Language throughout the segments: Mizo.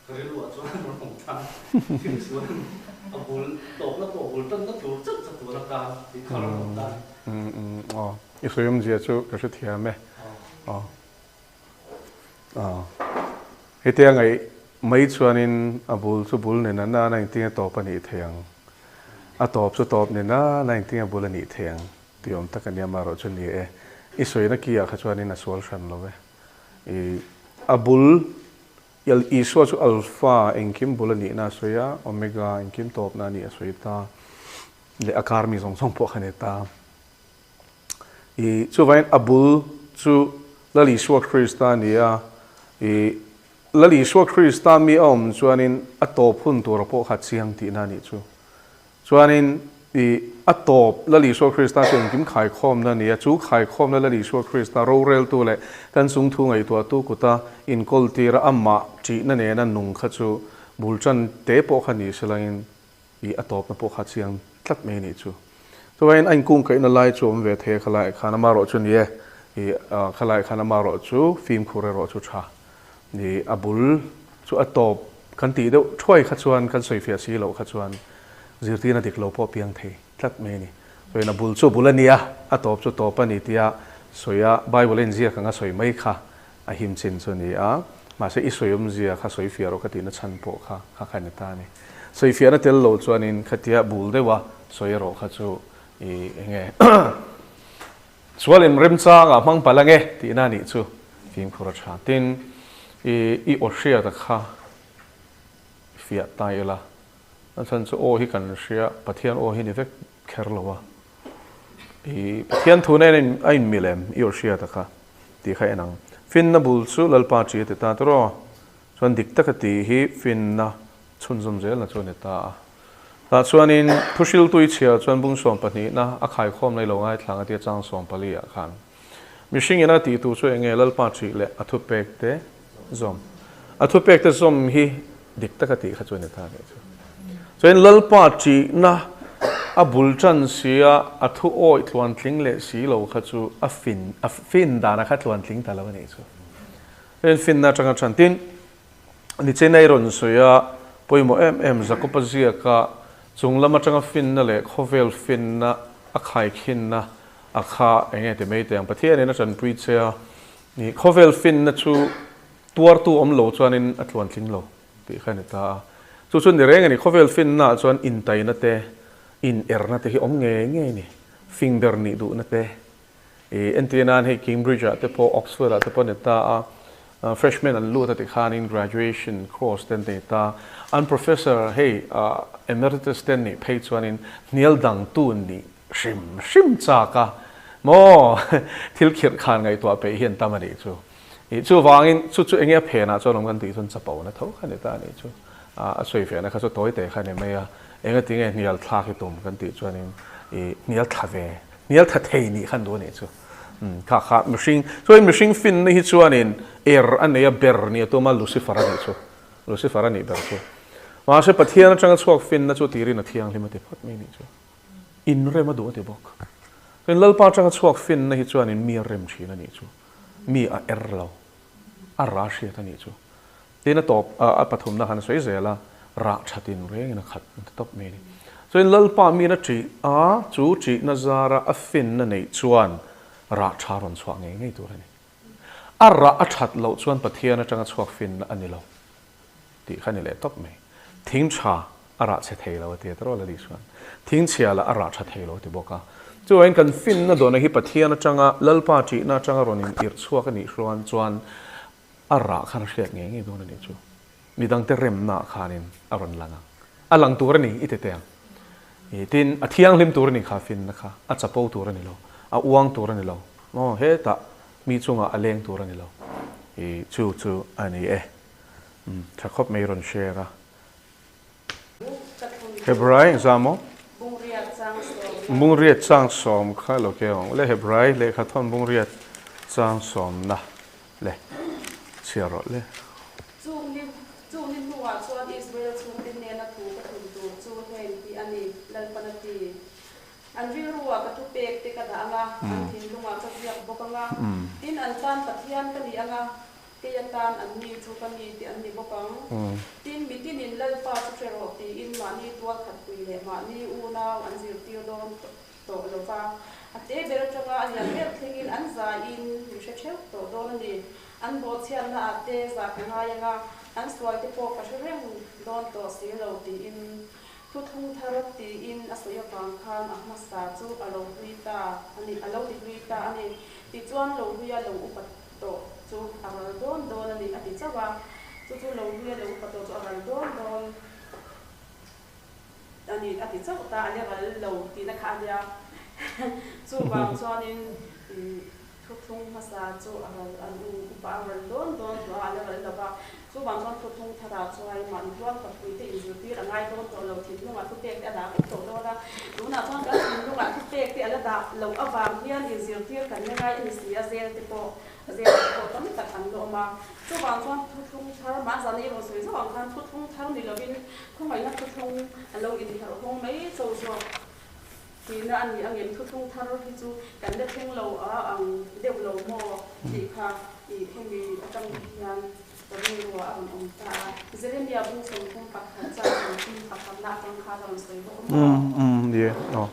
Ka rilruah chuan rawn awm tan thil chuan a bul tawpna pawh bul tanna tur chauh chatuan atan tih kha rawn awm ta a ni. Aw, i sawi awmzia chu ka hrethiam e. Aw, aw, hetia ngaih mai chuanin a bul chu bul nena nana engtin a tawp a nih thei ang, a tawp chu tawp nena nana engtin a bul a nih thei ang tih awm tak a nia amaherawhchu ni e, i sawina ki ah kha chuanin a sual hran lo e. I a bul Isua chu Alpha, engkim bul a nihna a sawi a, Omega, engkim tawpna a nih a sawi ta, leh a kar mi zawng zawng pawh kha ni ta. I chuvangin a bul chu Lal Isua Krista a ni a, i Lal Isua Krista mi a awm chuanin a tawp hun tura pawh kha chiang tihna a nih chu. Chuanin i a tawp Lal Isua Krista chu engkim khaikhawmna a ni a, chu khaikhawmna Lal Isua Krista roreltu leh kan chungthu ngaihtuahtu kuta inkawltira amah ṭihna nena nung kha chu bul ṭan te pawh kha ni selangin i a tawpna pawh kha chiang tlat mai a nih chu. Chuvain a inkungkaihna lai chu awm ve thei a khalaiah khan amaherawh chu ni e, i khalaiah khan amaherawh chu fimkhur erawh chu ṭha ni a bul chu a tawp kan tih deuh thuai kha chuan kan sawifiah si loh kha chuan zirtirna dik lo pawh piang thei tlat mai a ni. Sawiin a bul chu bul a nia, a tawp chu tawp a ni tia sawi a, Bible a inziak anga sawi mai kha a him chin chu a ni a, mahse i sawi awmzia kha sawifiah rawh ka tihna chhan pawh kha kha kha a ni ta a ni. Sawifiahna tel lo chuanin khatia bul deuha sawi erawh kha chu i enge Sualin remchangah hmang palh ange tihna a nih chu fimkhur a tha. Tin, i i aw hriata kha fiah ta ila, a chhan chu aw hi kan hria, Pathian aw hi ni vek kher lo a. I Pathian thu nen a inmil em i aw hriata kha tih kha en ang. Finna bul chu Lalpa ṭi a ti ta tawrh aw. Chuan dik taka tih hi finna chhunzawm zelna chu a ni ta a. Tah chuanin thuhriltui chhiar chuan bung sawmpahnihna a khaikhawmna i lo ngaithlang a tia chang sawmpali ah khan mihring ina tih tur chu enge Lalpa ṭih leh a thupek te zawm. A thupek te zawm hi dik taka tih kha chu a ni ta nih chu. Chuanin Lalpa ṭihna a bul ṭan si a, a thu awih tluantling leh si lo kha chu a fin a fin dana kha tluantling ta lo a nih chu. Chuanin finna aṭanga ṭan tin Nichin a i rawn sawi a, pawimawh em em Jakob-a ziaka chung lam atanga finna leh khawvel finna a khaikhinna a kha eng nge ti mai teh ang, Pathianin a tanpui che a, ni khawvel finna chu tuartu awm lo chuanin a tluantling lo tih kha a ni ta a. Chu chu ni reng a ni, khawvel finnaah chuan intaina te, inerna te hi awm ngei ngei a ni, fing ber nih duhna te, I entir nan hei Cambridge ah te pawh Oxford ah te pawh a ni ta a, freshman an lut a ti khanin graduation course te an nei ta, an professor hei emeritus te an nih phei chuanin hnial dangtu nih hrim hrim chak a maw thil khirh khan ngaihtuah peih hi an tam a nih chu. I chuvangin chu chu enge a phenah chuan awm kan tih chuan chapo na tho kha a ni ta a nih chu. A sawi fehna kha chu tawi te kha a ni mai a, engatinge hnial thlak i tum kan tih chuanin i hnial thla ve Hnial tha thei nih khan duh a nih chu. Kha kha mihring, chuan mihring finna hi chuanin er a nei a, ber nih a tum a, Lucifer a nih chu. Lucifer a nih ber chu. Mahse Pathian atanga chhuak finna chu tirin a thianghlim a ti phawt mai nih chu. Inrem a duh a ti bawk. Chuan Lalpa atanga chhuak finna hi chuanin mi a rem thin a nih chu. Mi a er lo. A ra hriat a nih chu. Tin a tawp a pathumna khan a sawi zel a, rah that in rengin a khat an ti tawp mai a ni. Chuan Lalpa min a ṭih a, chu ṭihna zara a finna neih chuan rah ṭha rawn chhuah ngei ngei tur a ni. A rah a ṭhat loh chuan Pathian aṭanga chhuak finna a ni lo tih kha a ni leh tawp mai. Thing ṭha a rah chhe thei lo a ti a tawrh Lali chuan. Thing chhia lah a rah ṭha thei lo a ti bawk a. Chuvangin kan finna dawhna hi Pathian aṭanga Lalpa ṭihna aṭanga rawn in irh chhuak a nih hruan chuan A rah khan a hriat ngei ngei dawn a nih chu. Midangte remnaah khanin a rawn lang ang. A lang tur a ni i ti teh ang. I tin, a thianghlim tur a ni kha finna kha. A chapo tur a ni lo. A uang tur a ni lo. Maw hetah mi chungah a leng tur a ni lo. I chu chu a ni e. Umm, tha khawp mai rawn share a. Hebrai engzah maw? Bungriat chang sawm kha lo ke ang. Le Hebrai lehkha thawn bungriat chang sawmna le chhiar rawh le. Chung ni chung ni hnuah chuan Israel chhungte hnena thu ka thun tur chu heng hi a ni, Lalpan a ti. An rilruah ka thupek te ka dah ang a, an thinlungah ka ziak bawk ang a, tin an tan Pathian ka ni ang a. Kei atan an ni chu ka mi tih an ni bawk ang. Tin, mitinin Lalpa chu hre rawh tiin mahni tual khatpui leh mahni unau an zirtir dawn tawh lo va. A te ber atanga a lian ber thlengin an zaiin mi hre theuh tawh dawn a ni. An bawhchhiatna ah te zah ka ngai anga, an sual te pawh ka hre reng dawn tawh si lo tiin thuthlung thar tiin a sawi avang khan a hmasa chu a lo hlui ta a ni, a lo ti hlui ta a ni. Tichuan lo hluia lo upa tawh chu a ral dawn dawn a ni a ti chauh a, chu chu lo hluia lo upa tawh chu a ral dawn dawn a ni a ti chauh ta, a la ral lo tihna kha a nia. Chuvang chuanin Thuthlung hmasa chu a ral an u upa a ral dawn dawn tawh a, a la ral lo va. Chuvang chuan thuthlung tharah chuan mahni tual khatpuite inzirtir a ngai dawn tawh lo, thinlungah thupek te a dah vek tawh dawn a. Tunah chuan kan thinlungah thupek te a la dah loh avang hian inzirtir kan la ngai a ni si a, zel te pawh zel te pawh tam tak an la awm a. Chuvang chuan thuthlung thar, mahzahna i rawn sawi zauh ang khan thuthlung thar ni lovin khawngaihna thuthlung a lo inherh hawng mai cho zawk. Tihna a ni angem thuthlung thar hi chu kan la thleng lo a ang deuh lo maw tih kha i hemi atang hian ka rilruah a rawn awm ta a. Jeremia bung 31 chang 31 na atang khan a rawn sawi bawk a maw? Umm ni e aw.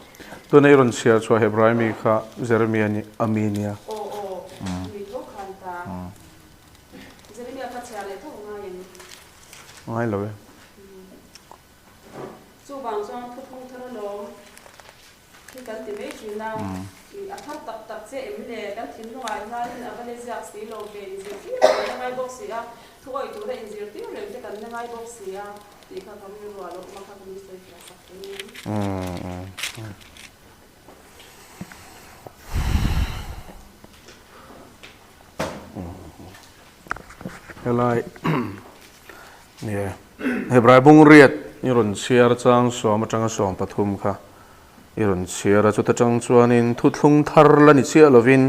Tuna i rawn chhiar chhuah Hebrai mi kha Jeremia ni a mi nia. Aw aw mi tho khan ta. Jeremia kha chhiar leh tho ngai em? Ngai lo e. Chuvang chuan thuthlung thar alawm hi kan ti mai thin a, a thar tak tak che em le? Kan thinlungah hianin a va le ziak si lo ve, inzirtir reng la ngai bawk si a, thu awih tura inzirtir reng te kan la ngai bawk si a tih kha ka rilru ah lo awm a kha ka min sawi fiah sak thei nen. Helai nie Hebrai bung riat i rawn chhiar chang sawm atanga sawm pathum kha i rawn chhiar a, chuta tang chuanin thuthlung thar la ni chiah lovin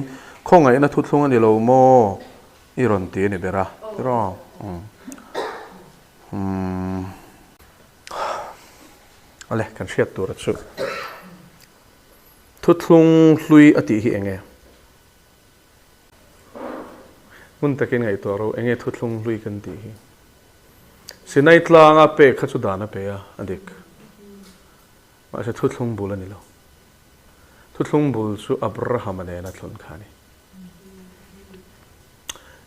khawngaihna thuthlung a ni lo maw i rawn ti a ni ber a tiraw umm awle kan hriat tur a chu thuthlung hlui a tih hi eng nge? Hmun takin ngaihtuah ro, enge thuthlung hlui kan tih hi? Sinai tlanga pek kha chu dan a pe a, a dik. Mahse thuthlung bul a ni lo. Thuthlung bul chu Abrahama nena thlun kha a ni.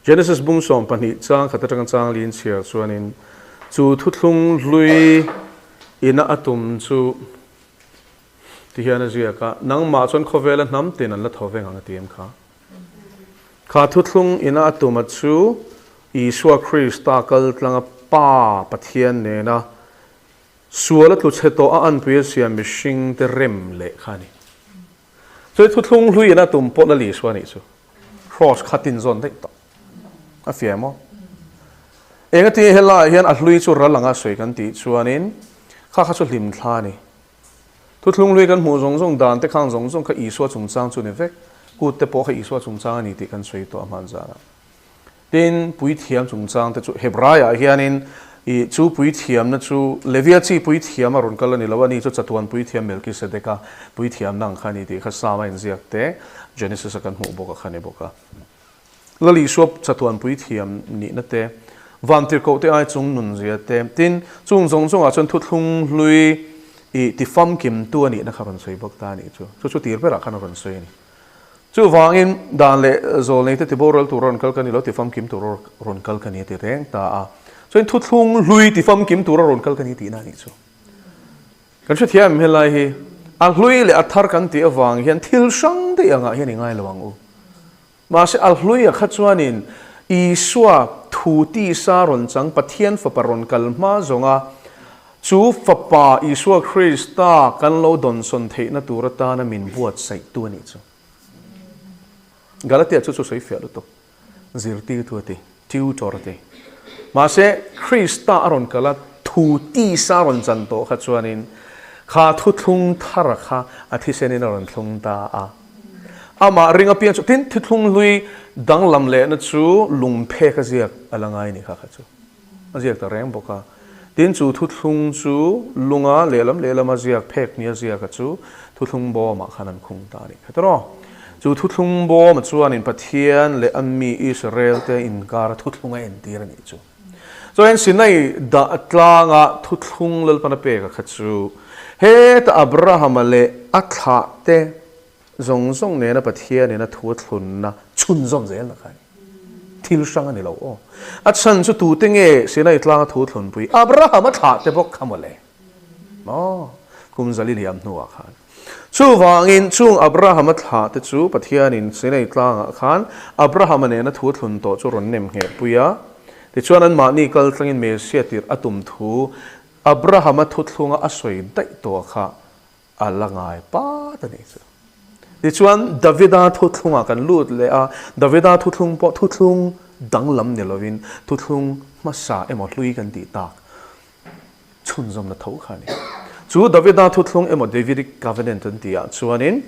Genesis bung 12 chang khat atanga chang liin chhiar chuanin chu thuthlung hlui ina a tum chu Ti hian a ziak a, Nangmah chuan khawvela hnam tin an la tho veng ang a ti em kha? Kha thuthlung ina a tuma chu Isua Krista kal tlanga Pa Pathian nena sual a tlu chhe tawh a anpui a siam mihring te rem leh kha a ni. Chuti thuthlung hlui ina a tum pawh Lal Isua nih chu Kraws kha tin zawn daih tawh a fiah maw? Engati helaiah hian a hlui chu ral anga sawi kan tih chuanin kha kha chu hlimthla a ni. Thuthlung hlui kan hmuh zawng zawng dan te khang zawng zawng kha Isua chungchang chu ni vek. Kut te pawh kha Isua chungchang a ni tih kan sawi tawh a hman zanah. Tin, puithiam chungchang te chu Hebraiah hianin i chu puithiamna chu Levia chi puithiam a rawn kal a ni lo a ni chu chatuan puithiam Melkisedeka puithiamna ang kha a ni tih kha Psalm a inziak te Genesis a kan hmuh bawk a kha ni bawk a. Lal Isua chatuan puithiam nihna te, vantirhkoh te ai chung nunzia te, tin, chung zawng zawngah chuan thuthlung hlui i ti famkimtu a nihna kha rawn sawi bawk ta a nih chu. Chu chu tir berah khan a rawn sawi a ni. Chuvangin, dan leh zawlneite ti boral tur a rawn kal ka ni lo, ti famkim tur a rawn kal ka ni a ti reng ta a. Chuan thuthlung hlui ti famkim tur a rawn kal ka ni tihna a nih chu. Kan hrethiam em helai hi a hlui leh a thar kan tih avang hian thil hrang daih angah hian i ngai lo ang u. Mahse, a hluia kha chuanin Isua thu tisa rawn chang Pathian Fapa rawn kal hma zawnga chu Fapa Isua Krista kan lo dawnsawn theihna tur atana min buatsaihtu a nih chu. Galatia chu chu sawi fiah lutuk zirtirtu a ti, tutor a ti. Mahse, Krista a rawn kal a, thu tisa rawn chan tawh kha chuanin kha thuthlung thara kha a thisenin a rawn thlung ta a. Amah ring apiang chu tin thuthlung hlui danglam lehna chu lungphek a ziak a la ngai ni kha kha chu a ziak ta reng bawk a. Tin chu thuthlung chu lunga lehlam lehlam a ziak phek ni a ziak a chu thuthlung bawmah khan an khung ta a nih kha tiraw. Chu thuthlung bawma chuanin Pathian leh a mi Israelte inkara thuthlung a entir a nih chu. Chuan Sinai dah tlanga thuthlung Lalpana peka kha chu heta Abrahama leh a thlahte zawng zawng nena Pathianin a thu a thlunna chhunzawm zelna kha a ni. Thil hrang a ni lo aw. A chhan chu tute nge Sinai tlanga thu thlunpui Abrahama thlahte bawk kha mawle. Maw? Kum zali liam hnuah khan. Chuvangin, chung Abrahama thlahte chu Pathianin Sinai tlangah khan Abrahama nena thu thlun tawh chu rawn nem ngheh pui a. Tichuan, anmahni kal tlangin Messiah tirh a tum thu Abrahama thuthlunga a sawi daih tawh kha a la ngai pat a nih chu. Tichuan, Davida thuthlungah kan lut leh a, Davida thuthlung pawh thuthlung danglam ni lovin thuthlung hmasa emaw hlui kan tih tak chhunzawmna tho kha a ni. Chu Davida thuthlung emaw Davidic Covenant an tih ah chuanin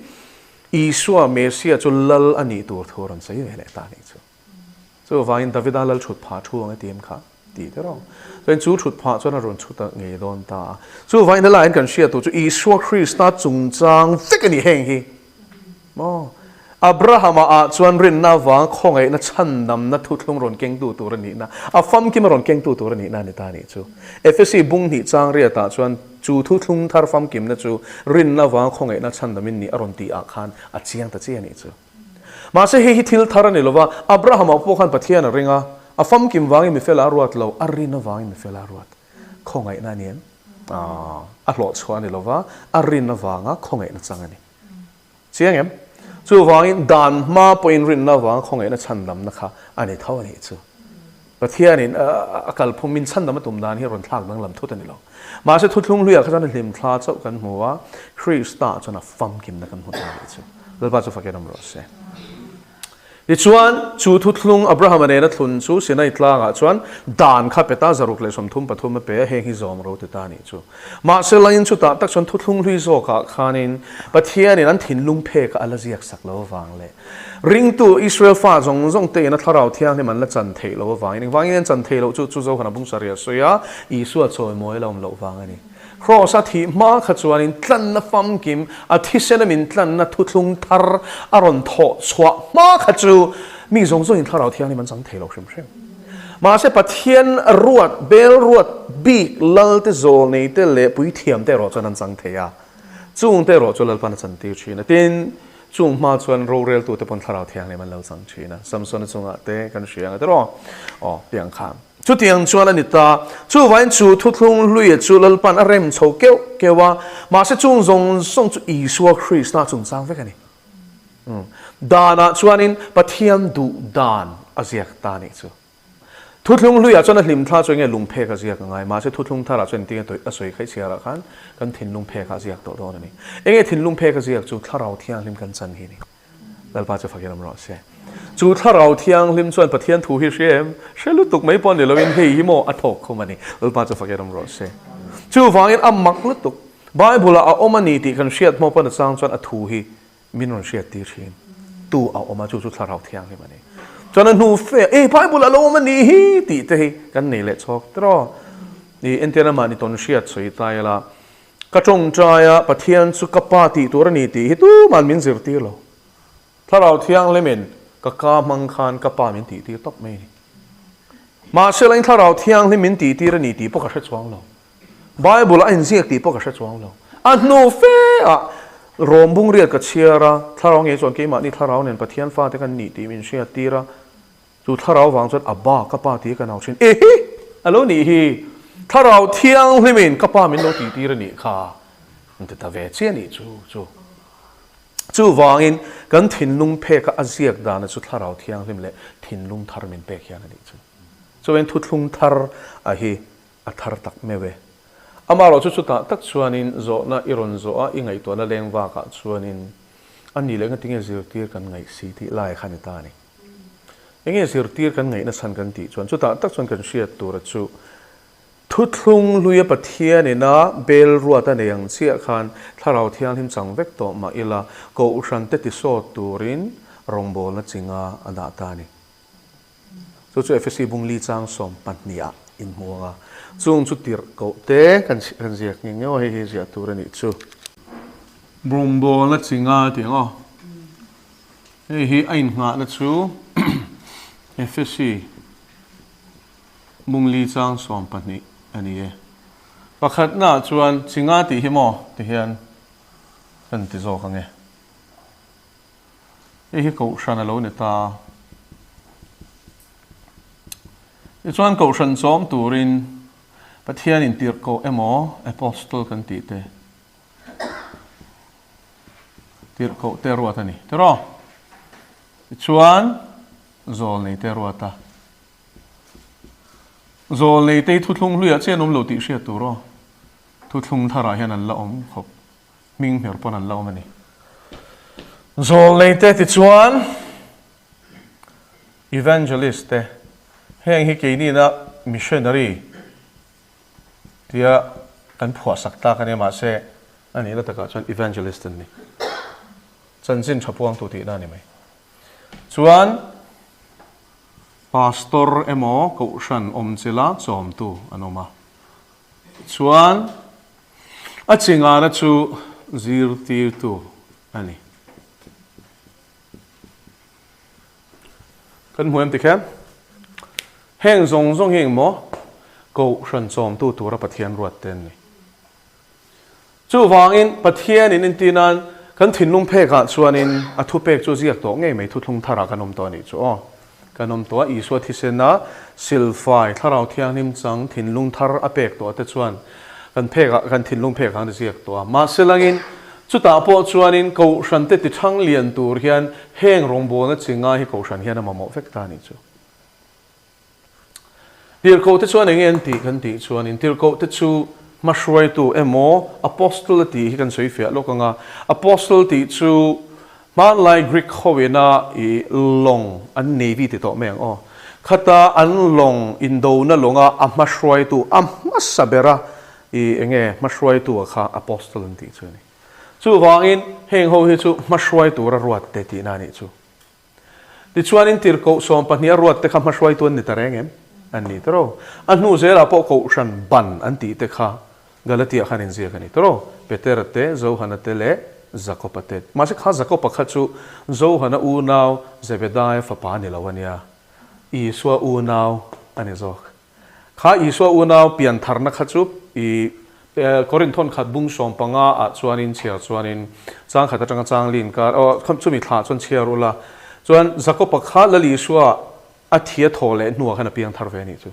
Isua Messiah chu lal a nih tur thu a rawn sawi ve leh ta a nih chu. Chuvangin Davida lal thut phah thu ang e tih em kha tih te rawh. Chuan chu thut phah chuan a rawn chhut a ngei dawn ta a. Chuvangin helaiin kan hriat tur chu Isua Krista chungchang vek a ni heng hi. Maw? Abrahama ah chuan rinna avanga khawngaihna chhandamna thuthlung rawn kengtu tur a nihna, a famkima rawn kengtu tur a nihna a ni ta a nih chu. Efesi bung hnih chang riatah chuan chu thuthlung thar famkimna chu rinna avanga khawngaihna chhandamin nih a rawn tih ah khan a chiang ta chiah a nih chu. Mahse hei hi thil thar a ni lova, Abrahama pawh khan Pathian a ring a, a famkim vangin mifela a ruat lo, a rin avangin mifela a ruat. Khawngaihna a ni em? A hlawhchhuah a ni lova, a rin avanga khawngaihna chang a ni. Chiang em? Chuvangin dan hma pawhin rinna avanga khawngaihna chhandamna kha a ni tho a nih chu. Pathianin a kalphung min chhandam a tum dan hi a rawn thlak danglam thut a ni lo. Mahse thuthlung hluiah kha chuan a hlimthla chauh kan hmu a, Krista chuan a famkimna kan hmu ta a nih chu. Lalpa chu fakin awm rawh se. Tichuan, chu thuthlung Abrahama nena thlun chu Sinai tlangah chuan dan kha pe ta, 133 a pe a, heng hi zawm ro ti ta a nih chu. Mahse, lain chutah tak chuan thuthlung hlui zawkah khanin Pathianin an thinlung phek a la ziak sak lo avang leh ringtu Israel fa zawng zawng tein a Thlarau Thianghlim an la chan theih lo avangin engvangin an chan theih loh chu chu Zohana bung sarih a sawi a, Isua chawimawi a la awm loh vang a ni. Kraws a thih hma kha chuanin tlanna famkim, a thisena min tlanna thuthlung thar a rawn thawh chhuah hma kha chu mi zawng zawngin Thlarau Thianghlim an chang thei lo hrim hrim. Mahse Pathian ruat, bel ruat bik Lalte zawlneite leh puithiamte erawh chuan an chang thei a, chungte erawh chu Lalpan a chantir thin a. Tin, chung hma chuan roreltute pawn Thlarau Thianghlim an lo chang thin a, Samsona chungah te kan hria ang a tiraw? Aw, tiang khan. Chutiang chuan a ni ta. Chuvain chu thuthlung hluia chu Lalpan a rem chho keuh keuh a, mahse chung zawng zawng chu Isua Krista chungchang vek a ni. Danah chuanin Pathian duh dan a ziak ta nih chu. Thuthlung hluiah chuan a hlimthla chu enge lungphek a ziak a ngai, mahse thuthlung tharah chuan engtin nge a sawi khaih chhiarah khan kan thinlung phekah a ziak tawh dawn a ni. Enge thinlung phek a ziak chu Thlarau Thianghlim kan chan hi a ni. Lalpa chu fakin awm rawh se. Chu Thlarau Thianghlim chuan Pathian thu hi hria em? Hre lutuk mai pawh ni loin hei hi maw a thawk khum a ni. Lalpa chu fakin awm rawh se. Chuvangin a mak lutuk. Bible ah a awm a ni tih kan hriat hma pawn a chang chuan a thu hi min rawn hriat tir thin. Tu a awm a, chu chu Thlarau Thianghlim a ni. Chuan a hnu fe ah, Ei, Bible ah a lo awm a ni hi tih te hi kan nei leh chhawk tiraw. I entir amah ni tawn hriat sawi ta ila, Ka tawngtai a, Pathian chu ka pa tih tur a ni tih hi tuman min zirtir lo. Thlarau Thianghlimin ka ka hmang khan ka pa min tihtir tawp mai a ni. Mahse lain Thlarau Thianghlim min tihtir a ni tih pawh ka hre chuang lo. Bible a inziak tih pawh ka hre chuang lo. A hnu fe ah Rom bungriat ka chhiar a, Thlarau ngei chuan keimahni Thlarau nen Pathian fate kan nih tih min hriattir a, Chu thlarau vang chuan Abba, ka pa tia ka nau thin. Ehe! A lo nih hi! Thlarau thianghlimin ka pa min lo tihtir a nih kha. An ti ta ve chiah a nih chu chu. Chuvangin kan thinlung pheka a ziak dana chu thlarau thianghlim leh thinlung thar min pek hian a nih chu. Chuan thuthlung thar a hi a thar tak meuh e. Amaherawh chu chutah tak chuanin zawhna i rawn zawh a, i ngaihtuahna leng vakah chuanin a nih leh ngatinge zirtir kan ngaih si tih lai kha a ni ta a ni. Enge zirtir kan ngaihna chhan kan tih chuan chutah tak chuan kan hriat tura chu thuthlung hluia Pathian ina bel ruat a nei ang chiah khan Thlarau Thianghlim chang vek tawh mah ila Kohhran te tisawt turin rawngbawlna chinga a dah ta a ni. Chu chu Efesi bungli chang 12 ah inhmu ang a, chung chu tirh koh te kan ziak nghe nghe aw, hei hi ziah tur a nih chu. Rawngbawlna chinga tih ang aw. Hei hi a innghahna chu Efesi Mungli chang 12 a ni e. Pakhatnaah chuan Chinga tih hi maw ti hian kan ti zawk ang e. Hei hi Kohhran a lo ni ta. Tichuan Kohhran chawm turin Pathianin tirhkoh emaw Apostle kan tih te Tirhkoh te ruat a ni tiraw? Tichuan, Zawlnei te ruat a. Zawlnei te hi thuthlung hluiah chiah an awm lo tih hriat tur aw. Thuthlung tharah hian an la awm khawp. Hming hmer pawn an la awm a ni. Zawlnei te tichuan, Evangelist te, heng hi keinina missionary tia kan phuahsak tak a nia mahse a nihna takah chuan evangelist an ni. Chanchin tha puangtu tihna a ni mai. Chuan pastor emaw kohhran awmchila chawmtu an awm a. Chuan a chingana chu zirtirtu a ni. Kan hmu em tikhian heng zawng zawng hi engmaw Kohhran chawmtu tura Pathian ruat te an ni. Chuvangin Pathianin inti nan kan thinlung phekah chuanin a thupek chu ziak tawh ngei mai thuthlung tharah kan awm tawh a nih chu aw. Kan awm tawh a, Isua thisena silfai Thlarau Thianghlim chang thinlung thar a pek tawh te chuan kan phekah kan thinlung phekah an ziak tawh a. Mahse langin chutah pawh chuanin Kohhran te tithang lian tur hian heng rawngbawlna chi ngai hi Kohhran hian a mamawh vek ta a nih chu. Tirhkoh te chuan enge an tih kan tih chuanin tirhkoh te chu hmahruaitu emaw apostle a tih hi kan sawi fiah lawk ang a. Apostle tih chu hmanlai Greek hoina i lawng an navy ti tawh mai ang aw. Khata an lawng indona lawnga a hmahruaitu a hmasa bera i enge hmahruaitu a kha apostle an tih chu a ni. Chuvangin heng ho hi chu hmahruai tura ruat te tihna a nih chu. Tichuanin tirhkoh 12 a ruat te kha hmahruaitu an ni ta reng em? An ni tawrh. A hnu zelah pawh Kohhran ban an tih te kha Galatia khan inziak a ni tawrh. Petera te, Johana te leh Jakoba te. Mahse kha Jakoba kha chu Johana unau Zebedaia fapa a ni lo a nia. Isua unau a ni zawk. Kha Isua unau pian tharna kha chu i Korinthon khat bung 15 ah chuanin chhiar chuanin chang khat atanga chang lin kar aw chumi thlah chuan chhiar ula chuan Jakoba kha Lal Isua a thi a thaw leh hnuah khan a piang thar ve a nih chu.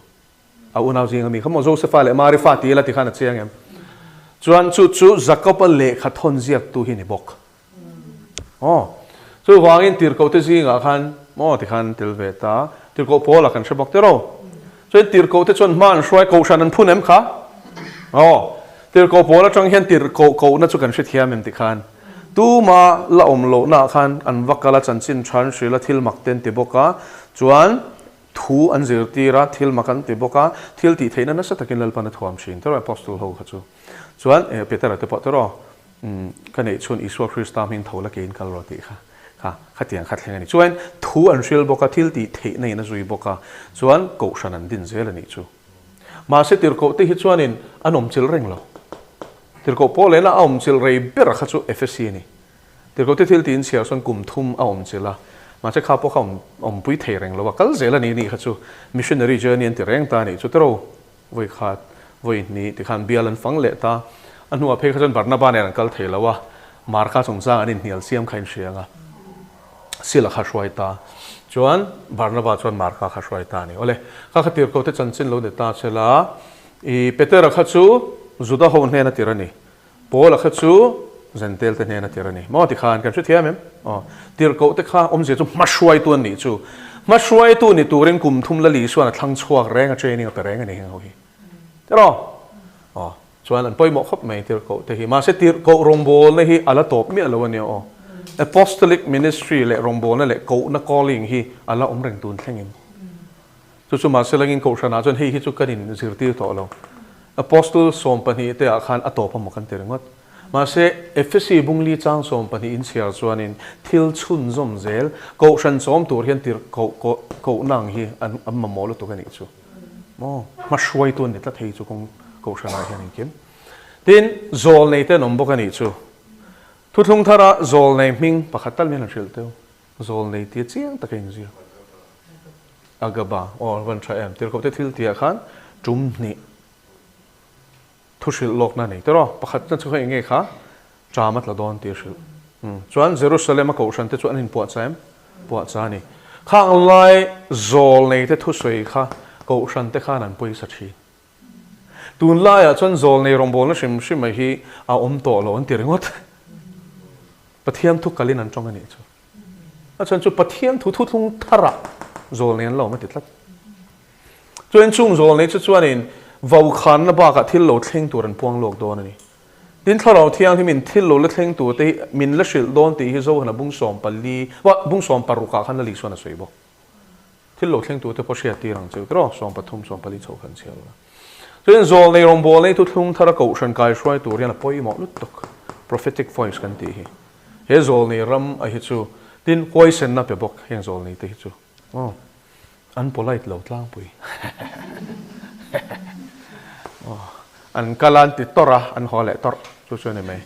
A unau zing ami kha maw Josefa leh Mari fa ti ila ti khan a chiang em? Chuan chu chu Jakoba lehkha thawn ziaktu hi ni bawk. Aw, chuvangin tirhkohte zingah khan maw tikhan tel ve ta, tirhkoh Paula kan hre bawk tiraw? Chuan tirhkohte chuan hma an hruai kohhran an phun em kha? Aw, tirhkoh Paul atang hian tirhkoh kohna chu kan hrethiam em tikhan tuma la awm lohnaah khan an va kal a, chanchin tha an hrilh a, thil mak te an ti bawk a, chuan thu an zirtir a, thil mak an ti bawk a, thil tih theihna nasa takin Lalpan a thuam thin tiraw Apostle ho kha chu. Chuan Petera te pawh tiraw? Umm, ka neih chhun Isua Krista hming tho la keiin kal rawh tih kha kha khatiang kha thleng a ni. Chuan thu an hril bawk a, thil tih theihna in a zui bawk a, chuan kohhran an din zel a nih chu. Mahse tirhkoh te hi chuanin an awm chilh reng lo. Tirhkoh pawh lehna a awm chilh rei ber kha chu Efesi a ni. Tirhkoh te thil tiin chhiar chuan kum thum a awm chilh a, mahse kha pawh kha awm awmpui thei reng lo a, kal zel a ni nih kha chu missionary journey an ti reng ta a nih chu tiraw. Vawi khat, vawi hnih tikhan bial an fang leh ta. A hnuah phei kha chuan Barnaba nen an kal thei lo a, Marka chungchang an inhnial siam kha inhriang a, Sila kha hruai ta. Chuan Barnaba chuan Marka kha hruai ta a ni. Awle, kha kha tirhkoh te chanchin lo ni ta che la, i Petera kha chu Juda ho hnena tir a ni. Paula kha chu Zentel te hnena tir a ni. Maw tikhan kan hrethiam em? Aw, tirhkoh te kha awmzia chu hmahruaitu an nih chu. Hmahruaitu ni turin kum thum la li chuan a thlang chhuak reng a, training a pe reng a ni heng ho hi. Tiraw? Aw, chuan an pawimawh khawp mai tirhkoh te hi. Mahse tirhkoh rawngbawlna hi a la tawp miah lo a nia aw. Apostolic ministry leh rawngbawlna leh kohna calling hi a la awm reng tun thlengin. Chu chu mahse langin Kohhranah chuan hei hi chu kan in zirtir tawh lo. Apostle 12 te ah khan a tawp emaw kan ti ringawt. Mahse Efesi bungli chang 12 in chhiar chuanin thil chhunzawm zel Kohhran chawm tur hian tirh koh koh kohna ang hi an an mamawh lutuk a nih chu. Maw? Hmahruaitu an ni tlat hei chu kawng Kohhranah hian engkim. Tin, zawlnei te an awm bawk a nih chu. Thuthlung thara zawlnei hming pakhat tal min han hrilh teu. Zawl nei tia chiang taka inziak. Agaba, aw van tha em, tirhkoh te thil tihah khan tum hnih thu hrilh lawkna a nei tawh a, pakhatna chu kha eng nge kha ṭam a tla dawn tih a hrilh. Chuan Jerusalem a kohhran te chu an inpuahchah em? Puahchah a ni. Khang lai zawl nei te thusawi kha kohhran te khan an pawisa ṭhin. Tunlaiah chuan zawlnei rawngbawlna hrim hrim a hi a awm tawh lo an ti ringawt. Pathian thu kalin an tawng a nih chu. A chhan chu Pathian thu thuthlung tharah zawlnei an lo awm a ti tlat. Chuan chung zawlnei chu chuanin vaukhanna bakah thil lo thleng tur an puang lawk dawn a ni. Tin Thlarau Thianghlimin thil lo la thleng tur te hi min la hrilh dawn tih hi Zohana bung 14, bung 16 ah khan la Lisuan a sawi bawk. Thil lo thleng tute pawh hriat tir ang cheu tiraw, 13, 14 chho khan chhiar ula. Chuan zawlnei rawngbâwl nei thuthlung thara kohhran kai hruai tur hian a pawimawh lutuk, prophetic voice kan tih hi. He zawlnei ram a hi chu tin huaisenna pe bawk heng zawlnei te hi chu aw an polite lo tlangpui. Aw an kal a an ti tawrh a an haw leh tawrh chu chu a ni mai.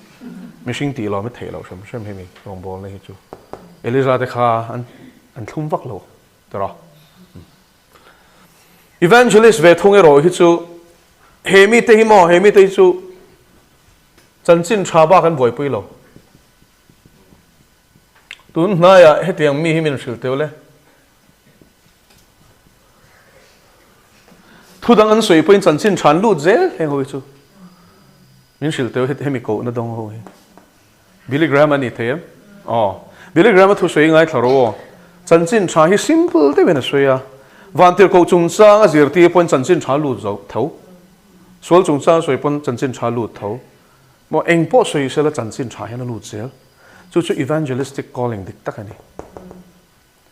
Mihring tih lawm i theih loh hrim hrim hemi rawngbâwlna hi chu. Eliza te kha an An thlum vak lo tawrh a. Evangelist ve thung erawh hi chu he mite hi maw, he mite hi chu chanchin tha bak an buaipui lo. Tun hnaiah hetiang mi hi min hrilh teu le. Thu dang an sawi pawhin chanchin tha an lut zel heng ho hi chu. Min hrilh teu hemi kohna dawng ho hi. Billy Graham a ni thei em? Aw. Billy Graham a thusawi ngaithla rawh aw. Chanchin tha hi simple deuhin a sawi a. Vantirhkoh chungchang a zirtir pawhin chanchin tha lut zo tho. Sual chungchang a sawi pawn chanchin tha lut tho. Maw eng pawh sawi sela chanchin tha hian a lut zel. Chu chu evangelistic calling dik tak a ni.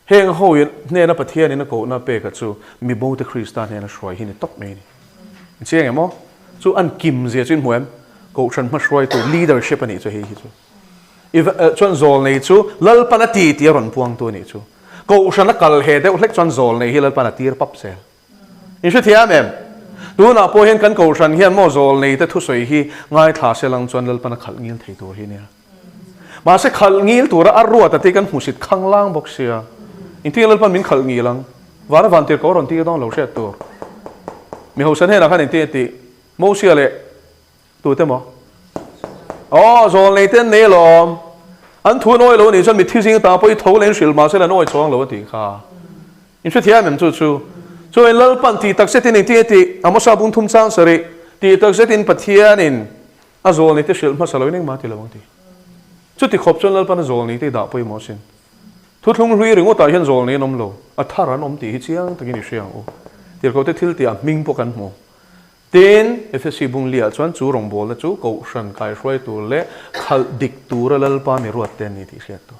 Heng ho in hnena Pathian in a kohna peka chu mibo te Krista hnena hruai hi ni tawp mai a ni. In chiang em aw? Chu an kim zia chu in hmu em? Kohhran hmahruaitu leadership a nih chu hei hi chu. Chuan zawlnei chu Lalpan a ti tih a rawn puangtu a nih chu. Kohhran a kal he deuh hlek chuan zawlnei hi Lalpan a tir pap zel. In hrethiam em? Tunah pawh hian kan kohhran hian maw zawlnei te thusawi hi ngaithla se lang chuan Lalpan a khalh ngil thei tur hi nia. Mahse khalh ngil tura a ruat a te kan hmusit khang lang bawk sia. Engtin Lalpan min khalh ngil ang? Vana van tir ko rawn tir dawn lo hriat tur. Mi hausa hnenah khan engtin a tih? Mosia leh tute maw? Aw, zawlnei te an nei alawm. An thu an awi lo anih chuan mitthi zing ta pawh i tho leh in hrilh mahse an awi chuang lo a tih kha. In hrethiam em chu chu? Chuan Lalpan tih tak zetin engtin a tih? Amosa bung thum chang sarih, tih tak zetin Pathianin a zawlnei te hrilh hmasa lo in engmah a ti lo ang ti. Chuti khawp chuan Lalpan a zawlnei te i dah pawimawh asin. Thuthlung hlui ringawtah hian zawlnei an awm lo, a thar an awm tih hi chiang takin i hria ang u. Tirhkoh te thil tihah hming pawh kan hmu. Tin, Efesi bung liah chuan chu rawngbawlna chu Kohhran kaihruai tur leh khalh dik tura Lalpa mi ruat te an ni tih hriat tur.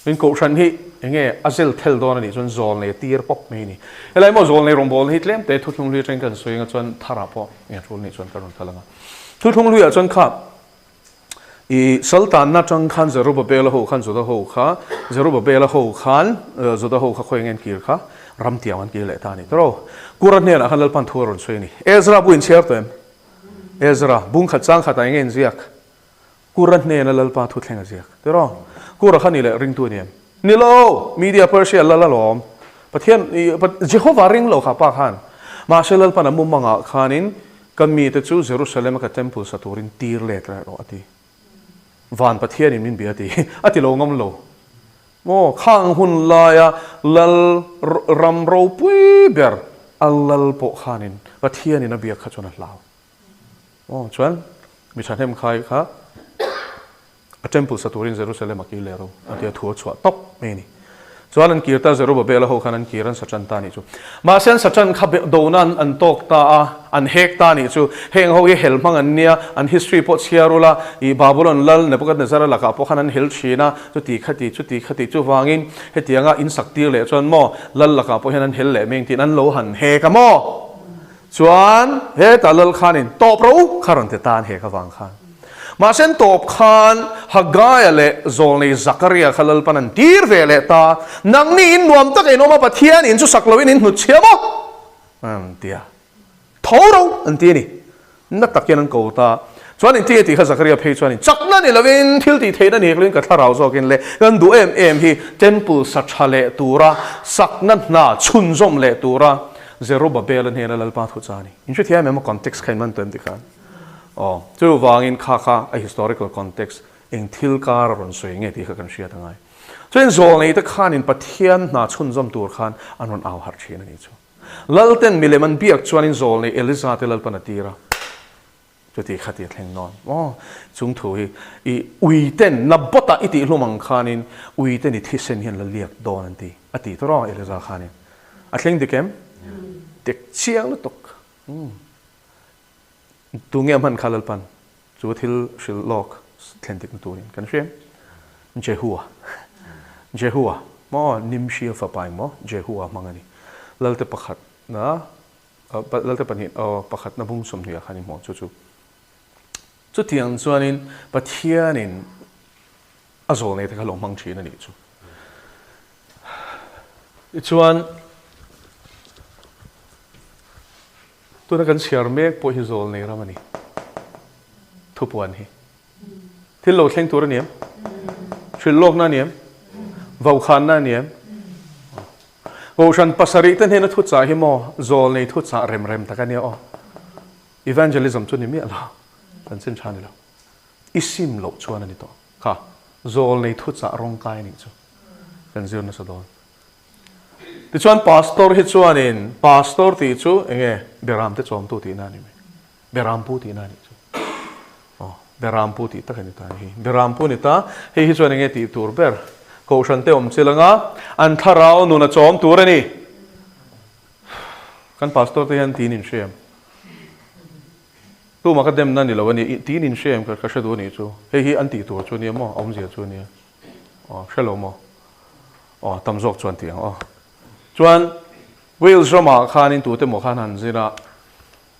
Tin, Kohhran hi eng nge a zel thel dawn a nih chuan zawlnei a tir pawp mai a ni. Helai maw zawlnei rawngbawlna hi tlem te thuthlung hlui atangin kan sawi anga chuan tharah pawh eng a tul nih chuan ka rawn kal ang a. Thuthlung hluiah chuan kha I saltanna atang khan Zerubabela ho khan Juda ho kha Zerubabela ho khan Juda ho kha khawi nge an kir kha ram tiang an kir leh ta a ni tawrh. Kura hnenah khan Lalpan thu a rawn sawi a ni. Ezra bu inchhiar tawh em? Ezra bung khat chang khatah enge inziak? Kura hnena Lalpa thu thleng a ziak tawrh. Kura kha ni leh ringtu a ni em? Ni lo! Media Persia lal alawm. Pathian Jehovah ring lo kha pa khan. Mahse Lalpan a mumangah khanin Ka mite chu Jerusalem-a ka temple sa turin tir let reh rawh a ti. Van Pathianin min bia a ti. A ti lo ngam lo. Maw, khang hun laia lal ram ropui ber a lal pawh khanin Pathianin a biak kha chuan a hlau. Maw, chuan mi thahnem khai kha A temple sa turin Jerusalem a kir leh ro a tia thu a chhuah tawp mai a ni. Chuan an kir ta Zerubbabel-a ho khan an kir an sa tan ta a nih chu. Mahse an sa tan kha dona an tawk ta a, an hek ta a nih chu. Heng ho hi hel hmang an nia, an history pawh chhiar ula, ih Babulon lal Nebuchadnezzar-a lakah pawh khan an hel thin a, chuti khati chuti khati chuvangin hetianga in sak tir leh chuan maw lal lakah pawh hian an hel leh mai ang tiin an lo han hek a maw? Chuan hetah lal khanin tawp ro kha rawn ti ta an hek avang khan. Mahse an tawp khan Haggaia leh Zawlnei Zakaria kha Lalpan an tir ve leh ta, Nangni in nuam tak in awm a, Pathian in chu sak loin in hnut chhia maw? An ti a. Tho ro an ti a ni. Na tak hian an ko ta. Chuan in tinge tih kha Zakaria phei chuan in chakna ni lovin thil tih theihna ni hek lovin ka thlarau zawkin le kan duh em em hi temple sa tha leh tura sakna hna chhunzawm leh tura Zerubbabel-a hnena Lalpa thu cha a ni. In hrethiam em a context kha in man tuam tikhan. Aw, chuvangin kha kha a historical context eng thil kar a rawn sawi nge tih kha kan hriat a ngai. Chuan zawlneite khanin Pathian hna chhunzawm tur khan an rawn au harh thin a nih chu. Lalten milem an biak chuanin zawlnei Eliza te Lalpan a tir a. Chuti kha ti a thleng nawn maw? Chung thu hi i uiten na bawtah i tih hlum ang khanin uiten i thisen hian la liak dawn an ti a ti tawh rawh Eliza khanin. A thleng dik em? Dik chiang lutuk. Umm. Tunge a hman kha Lalpan chu thil hrilh lawk thlen dikna turin kan hria em? Jehua. Jehua maw? Nimshia fapa eng maw? Jehua hmang a ni. Lalte pakhat na Lalte pahnih aw pakhatna bung 20 ah khan i hmuh ang chu chu. Chutiang chuanin Pathianin a zawl nei te kha lo hmang thin a nih chu. Tichuan tuna kan chhiar mek pawh hi zawl nei ram a ni. Thupuan hi. Thil lo thleng tur a ni em? Hrilh lawkna a ni em? Vaukhânna a ni em? Kohhran pasarih te hnena thuchah hi maw zawl nei thuchah rem rem tak a nia aw. Evangelism chu ni miah lo, kan chin tha ni lo. I sim loh chuan a ni tawh. Kha, zawl nei thuchah rawngkai a nih chu kan zir nasa dawn. Tichuan pastor hi chuanin pastor tih chu enge beram te chawmtu tihna a ni mai. Berampu tihna a nih chu. Aw, Berampu tih tak a ni ta a ni hi. Berampu a ni ta, hei hi chuan enge tih tur ber? Kohhran te awm chil anga an thlarau nun a chawm tur a ni. Kan pastor te hian tiin in hria em? Tumah ka demna ni lo a ni, tiin in hria em ka hre duh a nih chu. Hei hi an tih tur chu a nia maw? A awmzia chu a nia. Aw, hre lo maw? Aw, tam zawk chuan tih ang aw. Chuan Wales ramah khanin tute maw khan han zir a,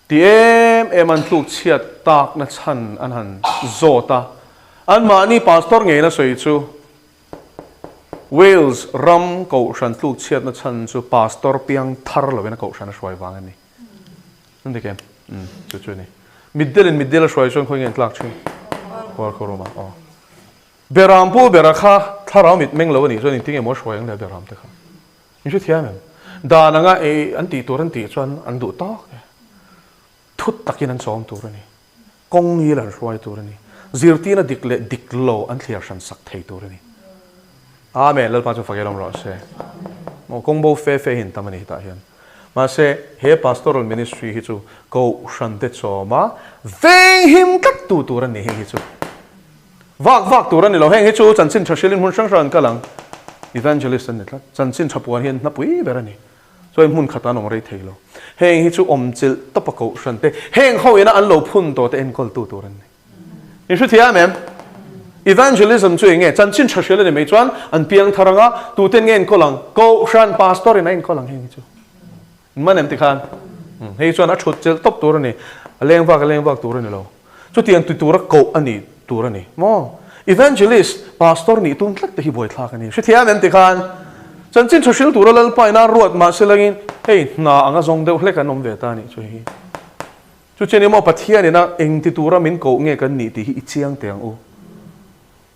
Ti em em an tluk chhiat takna chhan an han zawt a, anmahni pastor ngeina sawi chu Wales ram kohhran tluk chhiatna chhan chu pastor piang thar lovin a kohhran a hruai vang a ni. An dik em? Umm, chu chu a ni. Mitdelin mitdel a hruai chuan khawi nge an tlak thin? Khuarkhurum ah, aw. Beram pu bera kha thlarau mit meng lo a nih chuan engtin nge maw a hruai ang le beram te kha? In hrethiam em? Dan anga ei an tih tur an tih chuan an duh tawk e. Thut takin an chawm tur a ni. Kawng ngil an hruai tur a ni. Zirtirna dik leh dik lo an thliar hran sak thei tur a ni. Amen. Lalpa chu fak elawm rawh se. Maw kawng bo fe fe hi an tam a ni hetah hian. Mahse, he pastoral ministry hi chu kohhran te chawma venghim tlat tu tur a ni heng hi chu. Vak vak tur a ni lo. Heng hi chu chanchin tha hrilhin hmun hrang hrang an kal ang. Evangelist an ni tlat. Chanchin tha puan hi an hnapui ber a ni. Chuan hmun khatah an awm rei thei lo. Heng hi chu awmchilh tawpa kohhran te, heng ho ina an lo phun tawh te enkawltu tur an ni. In hrethiam em? Evangelism chu eng nge? Chanchin tha hrilh a ni mai chuan an piang thar anga tuten nge enkawl ang? Kohhran pastor in a enkawl ang heng hi chu. Man em tikhan? Hei chuan a thut chilh tawp tur a ni. A leng vak a leng vak tur a ni lo. Chutiang ti tura koh a ni tur a ni maw? Evangelist, pastor nih tum tlat te hi buaithlak a ni. Hrethiam em tikhan? Chanchin tha hril tura Lalpa ina ruat mahse langin hei hna anga zawng deuh hlek an awm ve ta a nih chu hei hi. Chu chian emaw Pathian ina eng ti tura min koh nge kan nih tih hi i chiang teh ang u.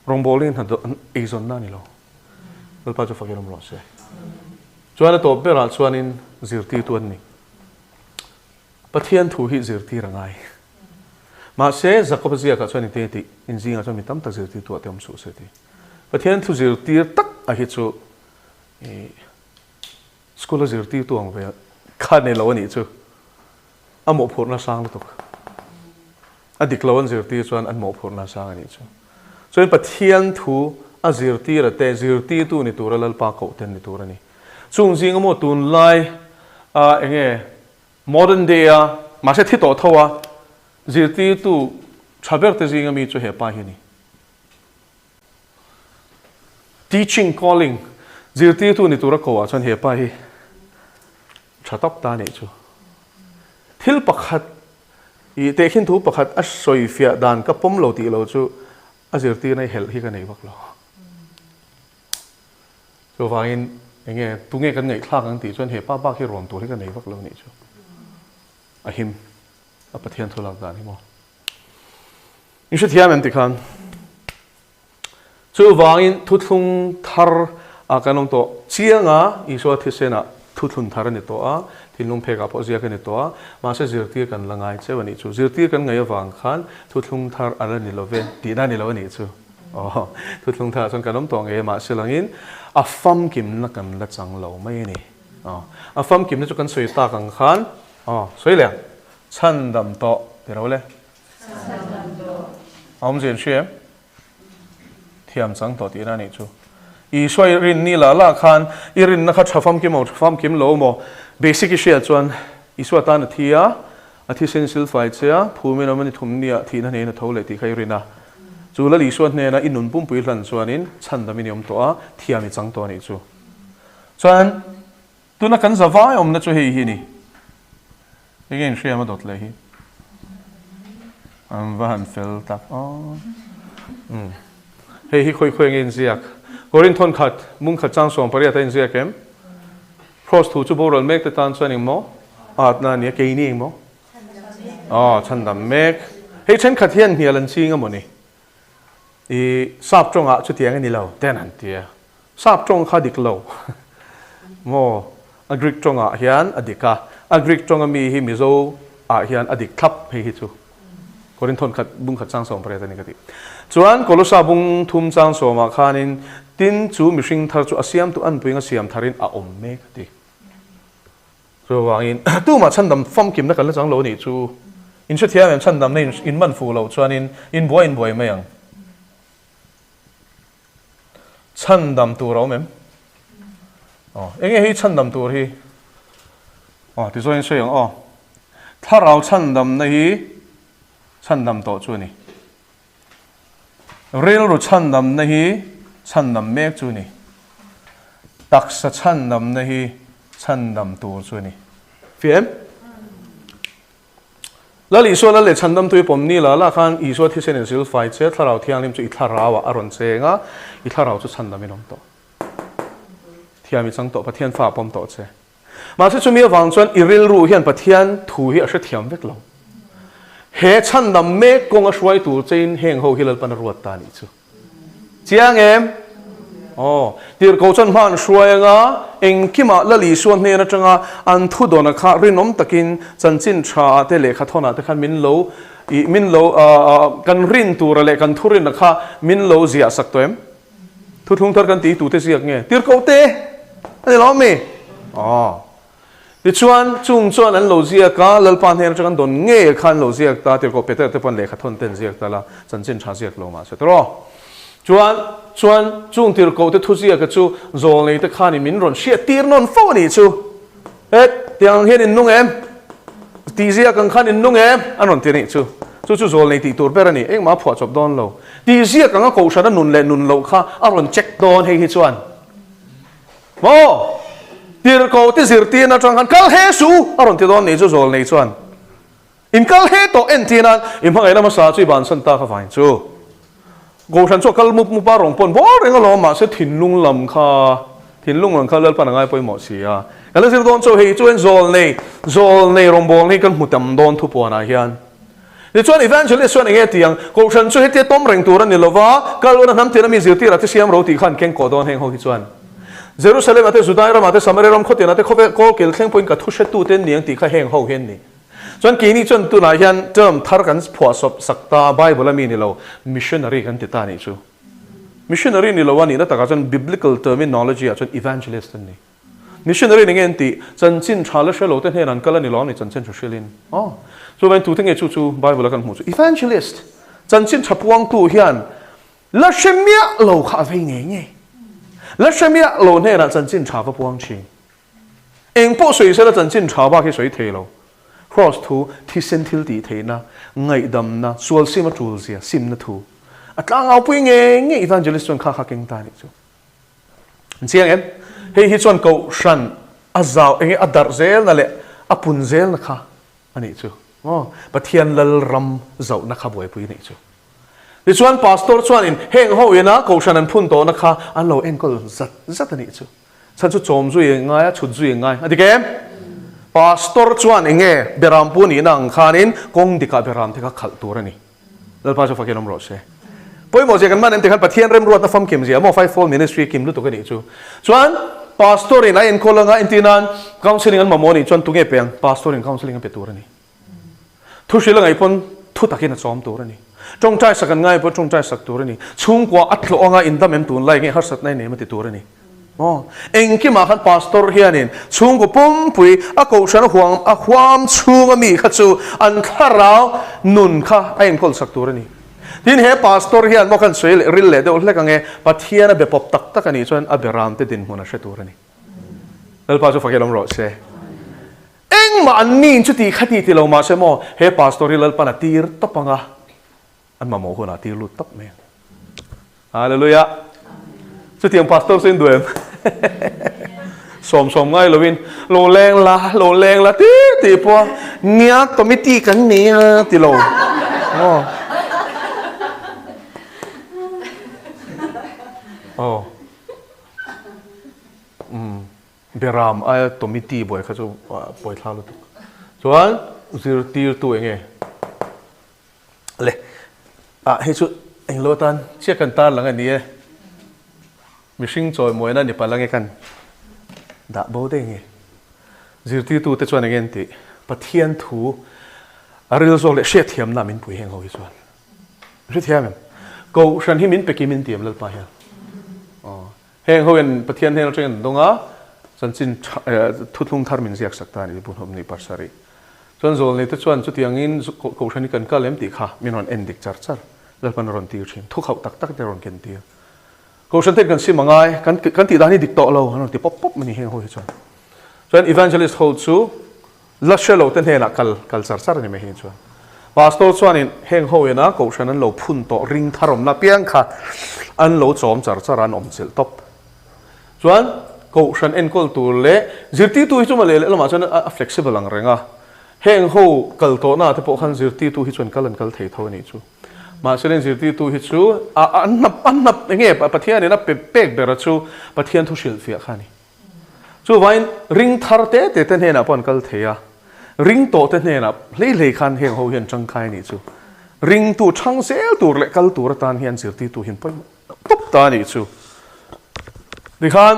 Rawngbawlin hna eizawnna a ni lo. Lalpa chu fakin awm rawh se. Chuan a tawp berah chuanin zirtirtu an ni. Pathian thu hi zirtir a ngai. Mahse, Jakob ziakah chuan engtin a tih? In zingah chuan mi tam tak zirtirtu ah te awm suh se ti. Pathian thu zirtir tak a hi chu i school a zirtirtu ang ve kha nei lo a nih chu. A mawhphurhna sang lutuk. A dik lo an zirtir chuan an mawhphurhna sang a nih chu. Chuan Pathian thu a zirtir a te zirtirtu ni tura Lalpa koh ten ni tur a ni. Chung zinga maw tunlai a enge modern day a mahse thi tawh tho a zirtirtu tha ber te zinga mi chu he pa hi a ni. Teaching calling zirtirtu ni tura koh ah chuan he pa hi tha tawp ta a nih chu. Thil pakhat I tehkhin thu pakhat a sawifiah dan ka pawm lo tih lo chu a zirtirna i helh hi ka nei vak lo. Chuvangin enge tunge kan ngaihthlak ang tih chuan he pa bak hi rawn tur hi ka nei vak lo nih chu. A him a Pathian thu lak dan hi maw. In hrethiam em tikhan? Chuvangin thuthlung thar ah kan awm tawh chiang a, Isua thisen ah thuthlun thar a ni tawh a, thinlung phek ah pawh ziak a ni tawh a, mahse zirtir kan la ngai cheu a nih chu. Zirtir kan ngaih avang khan thuthlung thar a la ni lo ve tihna a ni lo a nih chu. Aw, thuthlung thar ah chuan kan awm tawh ngei a, mahse langin a famkimna kan la chang lo mai a ni. Aw, a famkimna chu kan sawi tak ang khan, aw, sawi leh ang, chhandam tawh ti ro le. A awmzia in hria em? Thiam chang tawh tihna a nih chu. Isua i rin ni lah lah khan i rinna kha tha famkim maw tha famkim lo maw? Basic i hriat chuan Isua tan a thi a, a thisen silfai che a, phumin awm a ni thum nia thihna hneiin a tho leh tih kha i rin a. Chu Lal Isua hnena i nun pumpui hlan chuanin chhandam i ni awm tawh a, thiam i chang tawh a nih chu. Chuan Tuna kan zavai awmna chu hei hi a ni. Enge in hriam a dawt leh hi? An va han fel tak aw. Umm. Hei hi khawi khawi enge in ziak? Korin thawn khat, mung khat chang 18 a in ziak em? Cross thu chu boral mek te tan chuan eng maw? Atna a nia, keini eng maw? Aw, chhandam mek. Hei thenkhat hian hnial an ching a maw ni? I sap tawngah chutiang a ni lo ten an ti a. Sap tawng kha dik lo maw? A Greek tawngah hian a dik a, a Greek tawnga mi hi Mizo ah hian a dik thlap hei hi chu. Korinthon khat bung khat chang 18 a ni ka ti. Chuan Kolosa bung thum chang sawmah khanin tin chu mihring thar chu a siamtu anpuiinga siam tharin a awm mek a ti. Chuvangin tumah chhandam famkimna kan la chang lo nih chu in hrethiam em chhandamna in in man fuh loh chuanin in buai in buai mai ang. Chhandam tur a awm em? Aw, enge hi chhandam tur hi? Aw, tichuan in sawi ang aw. Thlarau chhandamna hi chhandam tawh chu a ni. Rilru chhandamna hi chhandam mek chu a ni. Taksa chhandamna hi chhandam tur chu a ni. Fiah em? Lal Isua lal leh chhandam tui pawm ni la la khan Isua thisen in zil fai che Thlarau Thianghlim chu i thlarau ah a rawn cheng a, i thlarau chu chhandam in awm tawh. Thiam i chang tawh, Pathian fa a pawm tawh che. Mahse chumi avang chuan i rilru hian Pathian thu hi a hrethiam vek lo. He chhandam mek kawng a hruai tur chein heng ho hi Lalpan a ruat ta a nih chu. Chiang em? Aw. Tirhkoh chuan hma an hruai anga engkimah Lal Isua hnen atanga an thu dawna kha rinawm takin chanchin tha ah te lehkha thawn ah te khan min lo ih min lo kan rin tura leh kan thu rinna kha min lo ziah sak tawh em? Thuthlung thar kan tih tute ziak nge? Tirhkoh te a ni lo ami? Aw. Tichuan, chung chuan an lo ziak a, Lalpa hnen atang an dawn ngei kha an lo ziak ta, tirhkoh Peter te paw'n lehkha thawn te an ziak ta la, chanchin tha ziak lo mahse tawh. Chuan, chuan chung tirhkoh te thuziaka chu zawlnei te khanin min rawn hriat tir nawn fo a nih chu. Het, tiang ang hian in nung em? Tih ziak ang khan in nung em? An rawn ti a nih chu. Chu chu zawlnei tih tur ber a ni, engmah a phuah chawp dawn lo. Tih ziak anga kohhran a nun leh nun loh kha a rawn check dawn hei hi chuan. Maw? Tirhkoh te zirtirna atang khan kal he su a rawn ti dawn ni chu zawl nei chuan in kal he tawh entir nan i hmangaihna hmasa chu i bansan ta kha vain chu. Kohhran chu a kal mup mup a rawn pawn bawr reng alawm mahse thinlung lam kha thinlung lam kha Lalpan a ngai pawimawh si a. Kan la zir dawn chu hei chuan zawl nei zawl nei rawngbawlna hi kan hmu tam dawn thupuanah hian. Tichuan Evangelist chuan enge ti ang? Kohhran chu hetia tawm reng tur a ni lova, kal ula hnam tina mi zirtirah te siam ro tih khan keng kawh dawn heng ho hi chuan. Jerusalem ah te, Judai ramah te, Samaria ram khawtianah te, khawvel kawlkil thleng pawhin ka thu hretu te an ni ang tih kha heng ho hi an ni. Chuan keini chuan tunah hian term thar kan phuahsawp sak ta, Bible a mi ni lo, missionary kan ti ta nih chu. Missionary ni lo a nihna takah chuan biblical terminology ah chuan evangelist an ni. Missionary ni nge an tih? Chanchin tha la hre lo te hnenah an kal a ni lo a ni chanchin tha hrilhin. Aw. Chuvangin tute nge chu chu Bible a kan hmuh chu? Evangelist, chanchin tha puangtu hian la hre miah lo kha a vei ngei ngei. La hre miah lo hnenah chanchin tha va puang thin. Eng pawh sawi sela chanchin tha bak hi sawi thei lo. Cross thu, thisen thil tih theihna, ngaihdamna, sual sim a tul zia, simna thu. A tlangaupui ngei ngei evangelist chuan kha kha keng ta a nih chu. An chiang em? Hei hi chuan kohhran a zau enge a darh zelna leh a pun zelna kha a nih chu. Aw, Pathian lal ram zauhna kha buaipui a nih chu. Tichuan pastor chuanin heng ho ina kohhran an phun tawhna kha an lo enkawl zat zat a nih chu. Chhan chu chawm zui a ngai a, chhut zui a ngai. A dik em? Pastor chuan enge Berampu nihna ang khanin kawng dikah Beram te kha khalh tur a ni. Lalpa chu fakin awm rawh se. Pawimawh zia kan man em ti khan Pathian remruatna famkim zia maw fivefold ministry kim lutuk a nih chu. Chuan Pastor in a enkawl anga entir nan counselling an mamawh a nih chuan tunge pe ang? Pastor in counselling a pe tur a ni. Thu hrilh a ngaih pawn thu takin a chawm tur a ni. Tawngtai sak an ngai pawh tawngtai sak tur a ni. Chhungkua a tlawh anga indam em tunlai nge harsatna i nei em a ti tur a ni. Aw, engkimah khan Pastor hianin chhungkaw pumpui a kohhran a huang a huam chhunga mi kha chu an thlarau nun kha a enkawl sak tur a ni. Tin, he Pastor hian maw khan sawi leh ril leh deuh hlek ange, Pathian a be pawp tak tak a nih chuan a be ramte dinhmun a hre tur a ni. Lalpa chu fakil awm rawh se. Engmah an niin chuti kha ti ti lo mah se maw he Pastor hi Lalpan a tir tawp anga an mamawh hunah a tir lut tawp mai ang. Hallelujah! Chutiang pastor chu in duh em? Sawm sawm ngai lovin lo leng la, lo leng la ti ti pawh a nia committee kan nei a ti lo. Aw. Aw. Um. Beram aia committee buai kha chu buai thla lutuk. Chuan zirtirtu enge? Le, ah hei chu englo atan chiah kan tar lang a ni e. Mihring chawimawi na ni palh ange kan dah bo daih nge. Zirtirtu te chuan enge an tih? Pathian thu a ril zawk leh hriatthiamna min pui heng ho hi chuan. Hrethiam em? Kohhran hi min pe kim in ti em Lalpa hian? Aw. Heng hoin Pathian hnen atangin an dawng a, chanchin thuthlung thar min ziak sak ta a ni, Bunhawm ni pasarih. Chuan zawlneite chuan chutiangin Kohhran hi kan kal em tih kha min rawn en dik char char, Lalpan a rawn tir thin, thukhauh tak tak te a rawn ken tir. Kohhran ten kan sim a ngai, kan kan tih dan hi dik tawh lo, an rawn ti pawp pawp mai ni heng ho hi chuan. Chuan Evangelist ho chu La hre lo te hnenah kal kal char char a ni mai heng chuan. Pastor chuanin heng ho ina kohhran an lo phun tawh ring thar awmna piang kha an lo chawm char char a an awm chilh tawp. Chuan kohhran enkawl tur leh zirtirtu hi chu mah leh leh lamah chuan a flexible ang reng a. Heng ho kal tawhna te pawh khan zirtirtu hi chuan kal an kal thei tho a nih chu. Mahse leng zirtirtu hi chu a a hnap a hnap enge Pathianin a pe pek bera chu Pathian thu hrilhfiah kha a ni. Chuvain ring thar te te te hnenah pawh an kal thei a, ring tawh te hnenah hlei hlei khan heng ho hian tangkai a nih chu. Ringtu thang zel tur leh kal tur atan hian zirtirtu hian pawimawh tawp ta a nih chu. Tikhan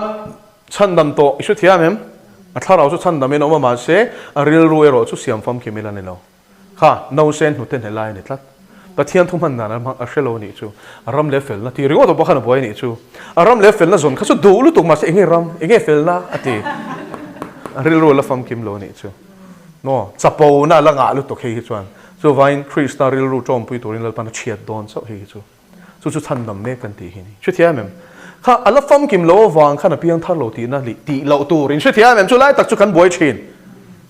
chhandam tawh i hrethiam em? A thlarau chu chhandamin a awm a mahse a rilru erawh chu siam famkim ila ni lo. Kha, nausen hnute hne lai a ni tlat. Pathian thu hman dan a hre lo a nih chu. A ram leh felna tih ringawt pawh khan a buai a nih chu. A ram leh felna zawn kha chu duh lutuk mahse enge ram, enge felna a ti. A rilru a la famkim lo a nih chu. Maw, chapo na a la ngah lutuk hei hi chuan. Chuvangin Krista rilru tawmpui turin Lalpan a chhiat dawn chauh hei hi chu. Chu chu chhandam mek kan tih hi ni. Hrethiam em? Kha a la famkim lo avang khan a piang thar lo tihna lih tih loh tur in hrethiam em? Chu lai tak chu kan buai thin.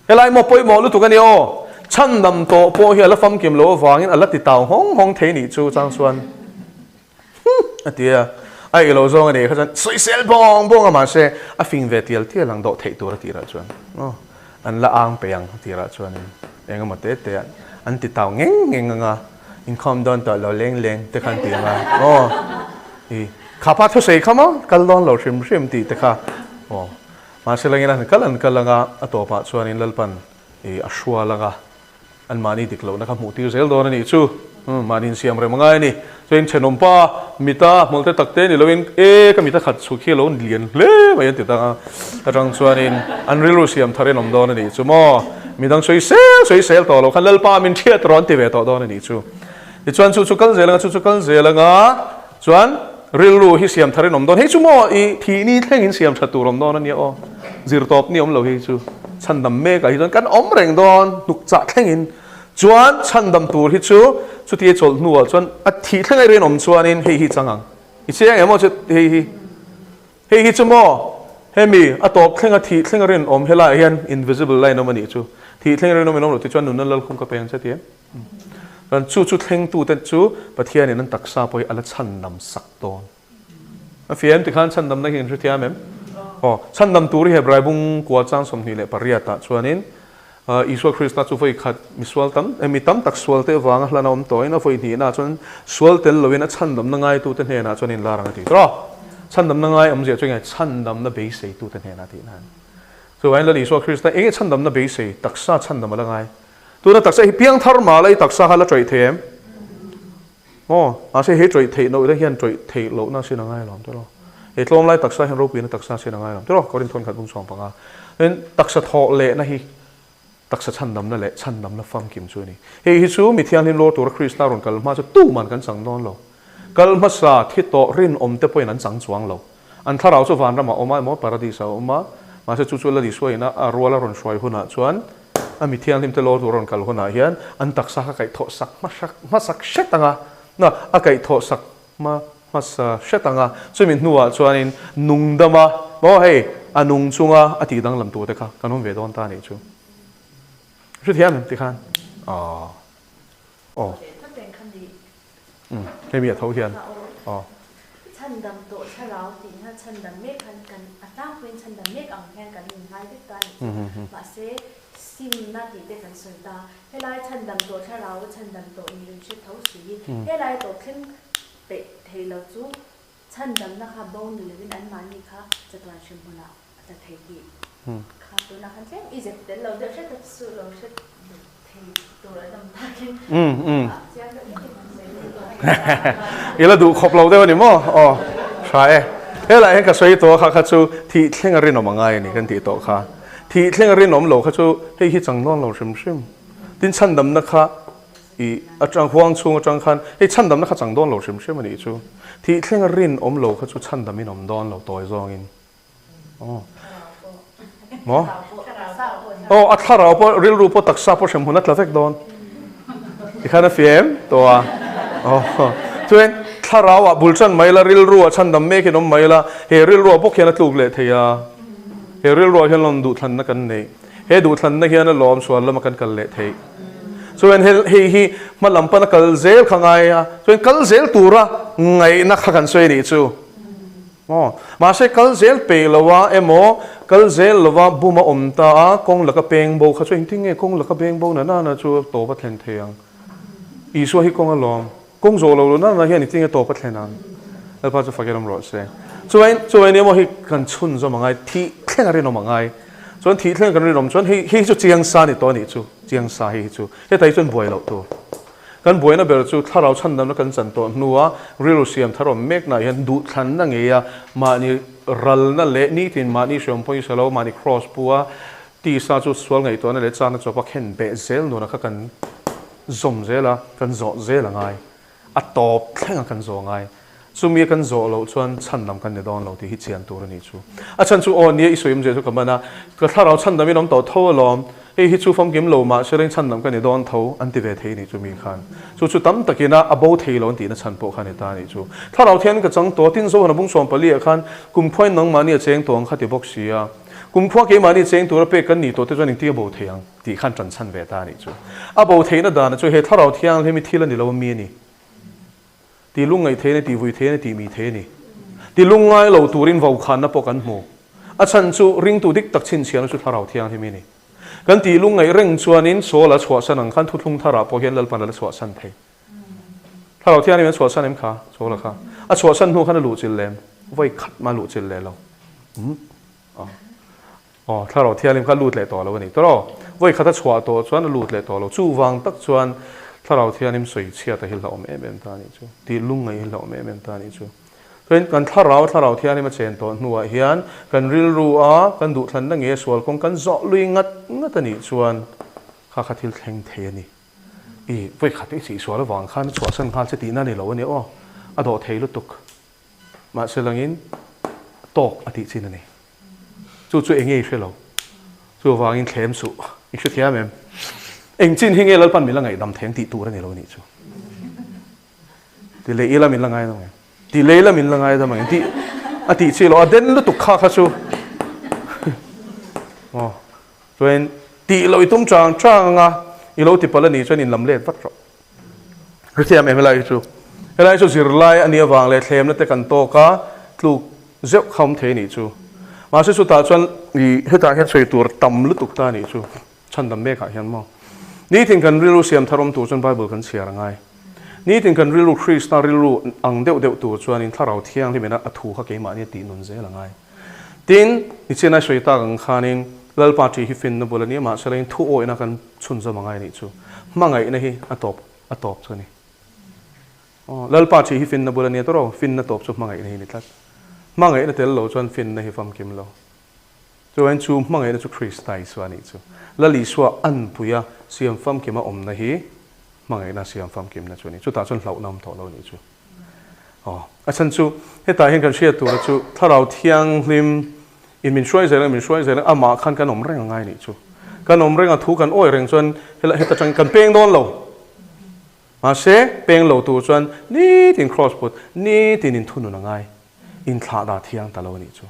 Helai maw pawimawh lutuk a ni aw. Chhandam tawh pawh hi a la famkim lo avangin a la ti tau nghawng nghawng thei nih chu chang chuan a ti a. A ei lo zawng a nih kha chuan sawisel bawng bawng a mahse a fing ve tial tial ang dawh theih tur a tirah chuan aw an la ang peih ang a tirah chuanin eng emaw te te an ti tau ngeng ngeng ang a. Inkhawm dawn tawh lo leng leng te khan ti anga aw i kha pa thusawi kha maw kal dawn lo hrim hrim tih te kha aw mahse langin an kal an kal anga a tawpah chuanin Lalpan i a hrual anga anmahni dik lohna kha hmuh tir zel dawn a nih chu mahni insiam rem angai a ni chuan thenawm pa mita hmawlh te tak te ni loin e ka mita khat chhuk hi a lo lian hle mai an ti ta a atang chuanin an rilru siam thar in awm dawn a nih chu maw. Midang sawi sel sawi sel tawh lo khan Lalpa min hriat rawn ti ve tawh dawn a nih chu. Tichuan chu chu kal zel anga chu chu kal zel anga chuan rilru hi siam thar in awm dawn. Hei chu maw i thih ni thleng in siam that tur awm dawn a nia aw. Zir tawp ni awm lo hi chu chhandam mek ah hi chuan kan awm reng dawn hnuk chah thleng in. Chuan chhandam tur hi chu chuti a chawlh hnuah chuan a thih thleng a rinawm chuanin hei hi chang ang. I chiang em aw chu hei hi. Hei hi chu maw, hemi a tawp thlenga thih thlenga rinawm helaiah hian invisible line awm a nih chu. Thih thlenga rinawm in awm loh tih chuan nunna lalkhum ka pe ang che ti em? Chuan chu chu thlengtute chu Pathianin an taksa pawh hi a la chhandam sak dawn. A fiam tikhan chhandamna hi in hrethiam em? Aw, chhandam tur hi Hebrai bung kua chang 28 ah chuanin Isua Krista chu vawi khat misual tam, mi tam tak sual te avanga hlan a awm tawhin a vawi hnihna chuan sual tel loin a chhandamna ngaitute hnenah chuan inlar ang a ti. Tawh! Chhandamna ngai awmzia chu enge chhandamna beiseitute hnenah tihna a ni. Chuvangin Lal Isua Krista enge chhandamna beisei, taksa chhandam a la ngai. Tuna taksa hi piangthar mah la i taksa kha la ṭawih thei em? Maw? Mahse he ṭawih theih lohna hian ṭawih theih lohna sin a ngai alawm tiraw? He tlawm lai taksa hian ropuina taksa sin a ngai alawm tiraw? Korin thawn khat bung sawm panga. Tin, taksa thawh lehna hi taksa chhandamna leh chhandamna famkim chu a ni. Hei hi chu mi thianghlim lawr tura Krista rawn kal hma chu tuman kan chang dawn lo. Kal hmasa thi tawh rinawm te pawhin an chang chuang lo. An thlarau chu vanramah a awm a emaw paradis ah a awm a, mahse chu chu Lal Isua ina a ruala rawn hruai hunah chuan a mi thianghlim te lawr tur rawn kal hunah hian an taksa kha kaihthawh sak hmasak hmasak hret ang a, na a kaihthawh sak hma hmasa hret ang a, chumi hnuah chuanin nungdama maw hei a nung chunga a tih danglam tur te kha kan awm ve dawn ta a nih chu. Hrethiam em tikhan? Aw. Aw. Hemi a tho hian aw. Chhandam tawh thlarau tih hian chhandam mek khan kan a tlangpuiin chhandam mek ang hian kan inngai vek ta a nih chu. Mahse simna tih te kan sawi ta. Helai chhandam tawh thlarau chhandam tawh nih in hre tho si hi helai tawp thleng peih thei lo chu chhandamna kha bo ni lovin anmahni kha chatuan hrim hmunah a tla thei tih kha tunah khan tlem i zep tel lo deuh hret a chu lo hre thei tur an awm takin chiang deuh hretin han sawi deuh tawh I la duh khawp lo deuh a ni maw? Aw hra e. Helaiah hian ka sawi tawh a kha kha chu thih thleng a rinawm a ngai a ni kan tih tawh kha. Thih thleng a rinawm lo kha chu hei hi chang dawn lo hrim hrim. Tin chhandamna kha I atang huang chhung atang khan hei chhandamna kha chang dawn lo hrim hrim a nih chu. Thih thleng a rinawm lo kha chu chhandam in awm dawn lo tawi zawngin. Aw. Maw? Aw, a thlarau pawh rilru pawh taksa pawh hrem hun a tla vek dawn. Tikhan a fiem tawh a. Aw. Chuan thlarau ah bul tan mai la, rilru ah chhandam mek in awm mai la, he rilru ah bawk hian a tluk leh thei a. He rilru ah hian lawm duhthlanna kan neih. He duhthlanna hian a lawm sual lama kan kal leh theih. Chuan hei hi hma lam pana kal zel kha ngai a, chuan kal zel tura ngaihna kha kan sawi a nih chu. Maw? Mahse kal zel peih lo a emaw kal zel lova bum a awm ta a, kawng laka peng bo kha chu engtin nge kawng laka peng bo na nana chu tawp a thlen thei ang? Isua hi kawng a lawm. Kawng zawh lo lo nana hian engtin nge tawp a thlen ang? Lalpa chu fakin awm rawh se. Chuan chuan emaw hi kan chhunzawm a ngai, thih thleng a rinawm a ngai. Chuan thih thleng kan rinawm chuan hei hei chu chiang sa a ni tawh a nih chu, chiang sa hei hi chu. Hetah hi chuan buai loh tur. Kan buaina ber chu thlarau chhandamna kan chan tawh hnua rilru siam thar awm meknaah hian duhthlanna ngeia mahni ralna leh nitin mahni hreawm pawhin hre lo, mahni cross pu a tisa chu sual ngaihtuahna leh chakna chawpa khen beh zel nuna kha kan zawm zel a, kan zawh zel a ngai. A tawp thlenga kan zawh ngai. Chumi a kan zawh loh chuan chhandam kan ni dawn lo tih hi chian tur a nih chu. A chhan chu aw nia i sawi awmzia chu ka man a, ka thlarau chhandam in awm tawh tho alawm, hei hi chu famkim lo mah se reng chhandam ka ni dawn tho an ti ve thei nih chu mi khan. Chu chu tam takin a a bo thei lo an tihna chhan pawh kha a ni ta a nih chu. Thlarau thian ka chang tawh, tin Zohana bung 14 ah khan kumkhuain nangmahni a cheng tawh ang kha ti bawk si a, kumkhua keimahni cheng tura pek kan nih tawh te chuan engtin a bo thei ang tih khan ṭan chhan ve ta a nih chu. A bo theihna dan chu he thlarau thianghlim hi thil a ni lo a mi a ni. Ti lungngaih thei a ni, ti vui thei a ni, ti mi thei a ni. Ti lungngai lo turin vokhanna pawh kan hmu. A chhan chu ringtu dik tak chhinchhiahna chu Thlarau Thianghlim hi a ni. Kan ti lungngaih reng chuanin Saul a chhuahsan ang khan thuthlung tharah pawh hian Lalpan a la chhuahsan thei. Thlarau Thianghlim a chhuahsan em kha? Saul a kha. A chhuahsan hnu khan a luhchilh lem. Vawi khat mah a luhchilh leh lo. Umm. Aw. Aw, Thlarau Thianghlim kha a lut leh tawh lo a ni. Tawrh, vawi khat a chhuah tawh chuan a lut leh tawh lo. Chuvang tak chuan Thlarau Thianghlim sawi chhiat a hi hlauhawm em em ta a nih chu. Tih lungngaih hi hlauhawm em em ta a nih chu. Chuan kan Thlarau, Thlarau Thianghlim a chen tawh hnuah hian kan rilru a, kan duhthlanna nge sual kawng kan zawh lui ngat ngat a nih chuan kha kha thil thleng thei a ni. I vawi khat i chih sual avang khan a chhuahsan nghal che tihna a ni lo a ni aw. A dawh thei lutuk. Mahse langin tawk a tih chin a ni. Chu chu enge i hre lo. Chuvangin thlem suh. I hre thiam em? Eng chin hi nge Lalpan min la ngaihdam theng tih tur a ni lo nih chu. Ti leh ila min la ngaidam em? Ti leh ila min la ngaidam ang em? Tih a tih chi lo. A den lutuk kha kha chu. Aw. Chuan tih loh i tum chang chang anga i lo ti palh a nih chuan in lam let vat rawh. Hrethiam em helai hi chu? Helai chu zirlai a nih avang leh thlemna te kan tawk a, tluk zeuh kha awm thei a nih chu. Mahse chutah chuan i hetah hian sawi tur tam lutuk ta a nih chu, chhandam mekah hian maw. Nitin kan rilru siam thar awm tur chuan Bible kan chhiar a ngai. Nitin kan rilru Krista rilru ang deuh deuh tur chuanin Thlarau Thianghlim ina a thu kha keimahni a tih nun zel a ngai. Tin, nichin a sawi tak ang khanin Lalpa ṭih hi finna bul a ni a, mahse lain thu awihna kan chhunzawm a ngai a nih chu. Hmangaihna hi a tawp a tawp chu a ni. Aw, Lalpa ṭih hi finna bul a nia tawrh aw, finna tawp chu hmangaihna hi ni tlat. Hmangaihna tel lo chuan finna hi famkim lo. Chuan chu hmangaihna chu Krista Isua a nih chu. Lal Isua anpuia siam famkima awmna hi hmangaihna siam famkimna chu a ni. Chutah chuan hlauhna awm tawh lo a nih chu. Aw, a chhan chu hetah hian kan hriat tura chu Thlarau Thianghlim in min hruai zel a, min hruai zel a, amah khan kan awm reng a ngai a nih chu. Kan awm reng a, thu kan awi reng chuan hela heta tangin kan peng dawn lo. Mahse, peng lo tur chuan nitin kraws put, nitin in thunun a ngai. Inthlahdah thiang ta lo a nih chu.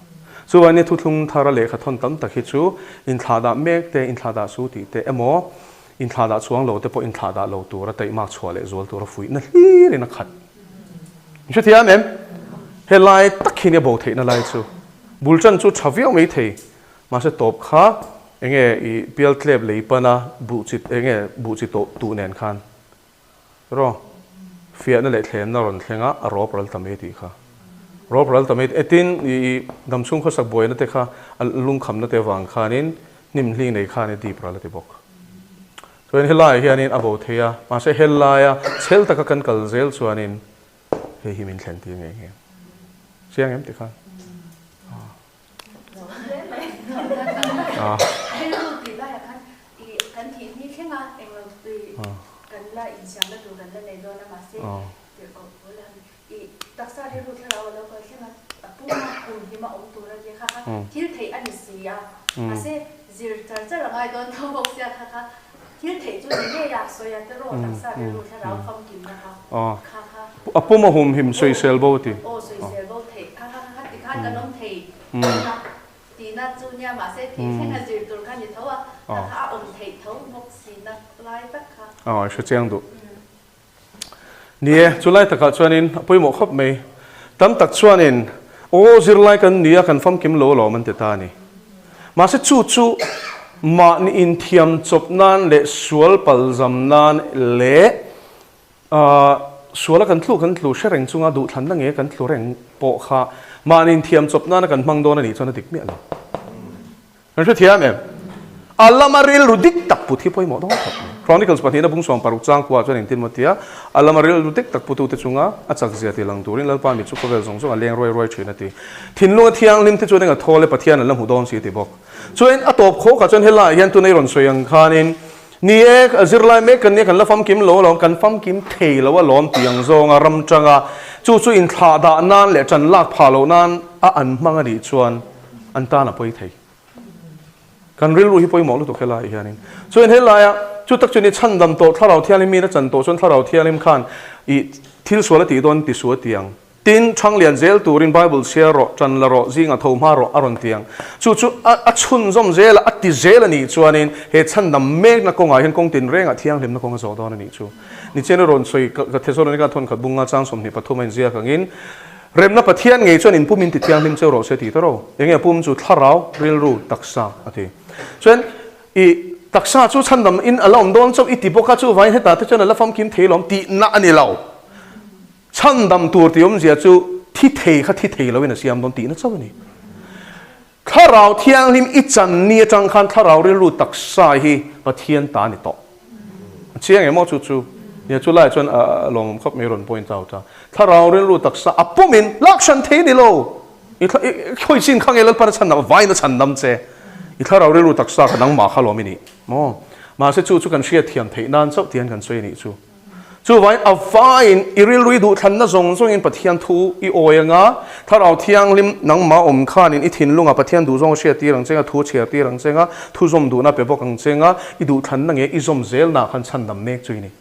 Chuvangin thuthlung thara lehkha thawn tam tak hi chu inthlahdah mek te, inthlahdah su tih te emaw, inthlahdah chuang lo te pawh inthlahdah lo tura taihmak chhuah leh zual tura fuihna hlirin a khat. In hrethiam em? Helai tak hi nia bo theihna lai chu. Bul tan chu tha viau mai thei. Mahse tawp kha enge i pial tlep lei pana buh chi enge buh chi tawh tuh nen khan rawh fiahna leh thlemna rawn thleng a, a rawp ral ta mai tih kha. Rawp ral ta mai e tin i damchhung khawsak buaina te kha a lungkhamna te avang khanin hnim hling nei khan i dip ral a ti bawk. Chuan helaiah hianin a bo thei a, mahse helaia chhel taka kan kal zel chuanin hei hi min thlen tir ngei ngei ang. Chiang em tikhan? A pum a humhim sawisel bo ti. Aw, i hre chiang duh. Ni e, chu lai takah chuanin a pawimawh khawp mai. Tam tak chuanin, Aw, zirlai kan ni a, kan famkim lo alawm an ti ta a ni. Mahse chu chu mahni inthiam chawp nan leh sual palzam nan leh suala kan tlu kan tlu hre reng chunga duhthlanna nge kan tlu reng pawh kha mahni inthiam chawp nana kan hmang dawn a nih chuan a dik miah lo. Kan hrethiam em? A lama rilru dik tak put hi pawimawh dawn khawp mai. Chronicles pahnihna bung 60 changkua chuan engtin maw tia, a lama rilru dik tak putute chunga a chak zia ti lang turin Lalpa mi chu khawvel zawng zawng a leng ruai ruai thin a ti. Thinlunga thianghlim te chuan eng a thawl e Pathian an la hmu dawn si a ti bawk. Chuan a tawp khawkah chuan helaiah hian tuna i rawn sawi ang khanin, Ni e, a zirlai mek kan nia, kan la famkim lo alawm, kan famkim thei lo alawm tih ang zawnga ram tanga chu chu inthlah dah nan leh ṭan lak phah loh nan a an hmang a nih chuan an tan a pawi thei. Kan rilru hi pawimawh lutuk helaiah hianin. Chuan helaia chu tak chu ni chhandam tawh Thlarau Thianghlim miin a chan tawh chuan Thlarau Thianghlim khan ih thil sual a tih dawn ti su a ti ang. Tin, ṭhang lian zel turin Bible chhiar rawh, ṭan la rawh, zingah tho hma rawh a rawn ti ang. Chu chu a a chhunzawm zel a, a ti zel a nih chuanin he chhandam mekna kawngah hian kawng tinrengah thianghlimna kawng a zawh dawn a nih chu. Nichian a rawn sawi ka Thesalonika thawn khat bunga chang 23 a inziak angin, Remna Pathian ngei chuan in pum in ti thianghlim cheu rawh se ti ta ro. Enge a pum chu thlarau, rilru, taksa a ti. Chuan i taksa chu chhandam in a la awm dawn chauh i ti bawk a, chuvangin hetah te chuan a la famkim thei lawm tihna a ni lo. Chhandam tur tih awmzia chu thi thei kha thi thei loin a siam dawn tihna chauh a ni. Thlarau Thianghlim i chan ni atang khan thlarau rilru taksa hi Pathian ta a ni tawh. A chiang em aw chu chu? Nia chu laiah chuan a lawmawm khawp mai rawn point out a. Thlarau rilru taksa a pumin lak hran thei a ni lo. I khawi chin kha nge Lalpan a chhandam a vain a chhandam che. I thlarau rilru taksa kha nangmah kha lawm i nih maw? Mahse chu chu kan hriatthiam theih nan chauh tiang kan sawi a nih chu. Chuvangin a vaiin i rilru i duhthlanna zawng zawngin Pathian thu i awi anga, Thlarau Thianghlim nangmah awm khanin i thinlungah Pathian duhzawng a hriattir ang chenga, thu a chhiartir ang chenga, thu zawm duhna pe bawk ang chenga, i duhthlanna nge i zawm zelnah khan chhandam mek chu i ni.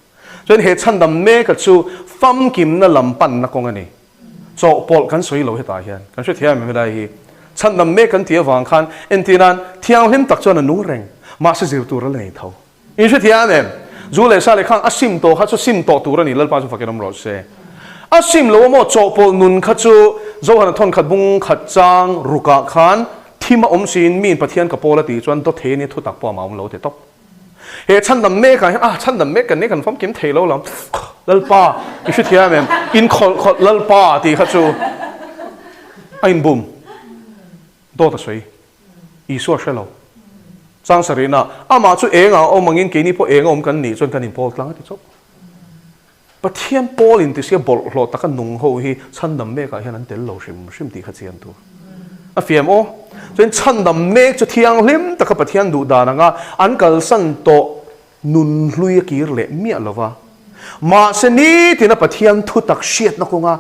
Chuan he chhandam meka chu famkimna lam panna kawng a ni. Chawhpawlh kan sawi lo hetah hian kan hrethiam em helai hi. Chhandam mek kan tih avang khan entirnan thianghlim tak chuan a nung reng, mahse zir tur a la nei tho. In hrethiam em? Zu leh sa leh khang a sim tawh kha chu sim tawh tur a ni, Lalpa chu fakin awm rawh se. A sim lo a maw? Chawhpawlh nun kha chu Zohana thawn khat bung khat chang rukah khan thim a awm siin miin Pathian ka pawl a tih chuan dawt thei a nia thu tak pawh a mah awm lo ti tawp. He chhandam mekah hian ah chhandam mek kan nia kan famkim thei lo lam Lalpa i hrethiam em? In khawlh khawlh Lalpa tih kha chu a inbum. Dawt a sawi. Isua hre lo. Chang sarihna, Amah chu eng a awm angin keini pawh eng a awm kan nih chuan kan inpawl tlang a ti chauh. Pathian pawl in tisia bawlhhlawh taka nung ho hi chhandam mekah hian an tel lo hrim hrim tih kha chian tur a fiam aw. Chuan chhandam mek chu thianghlim taka Pathian duh dan anga an kalsan tawh nun hlui a kir leh miah lo va. Mahse nitina Pathian thu tak hriatna kawnga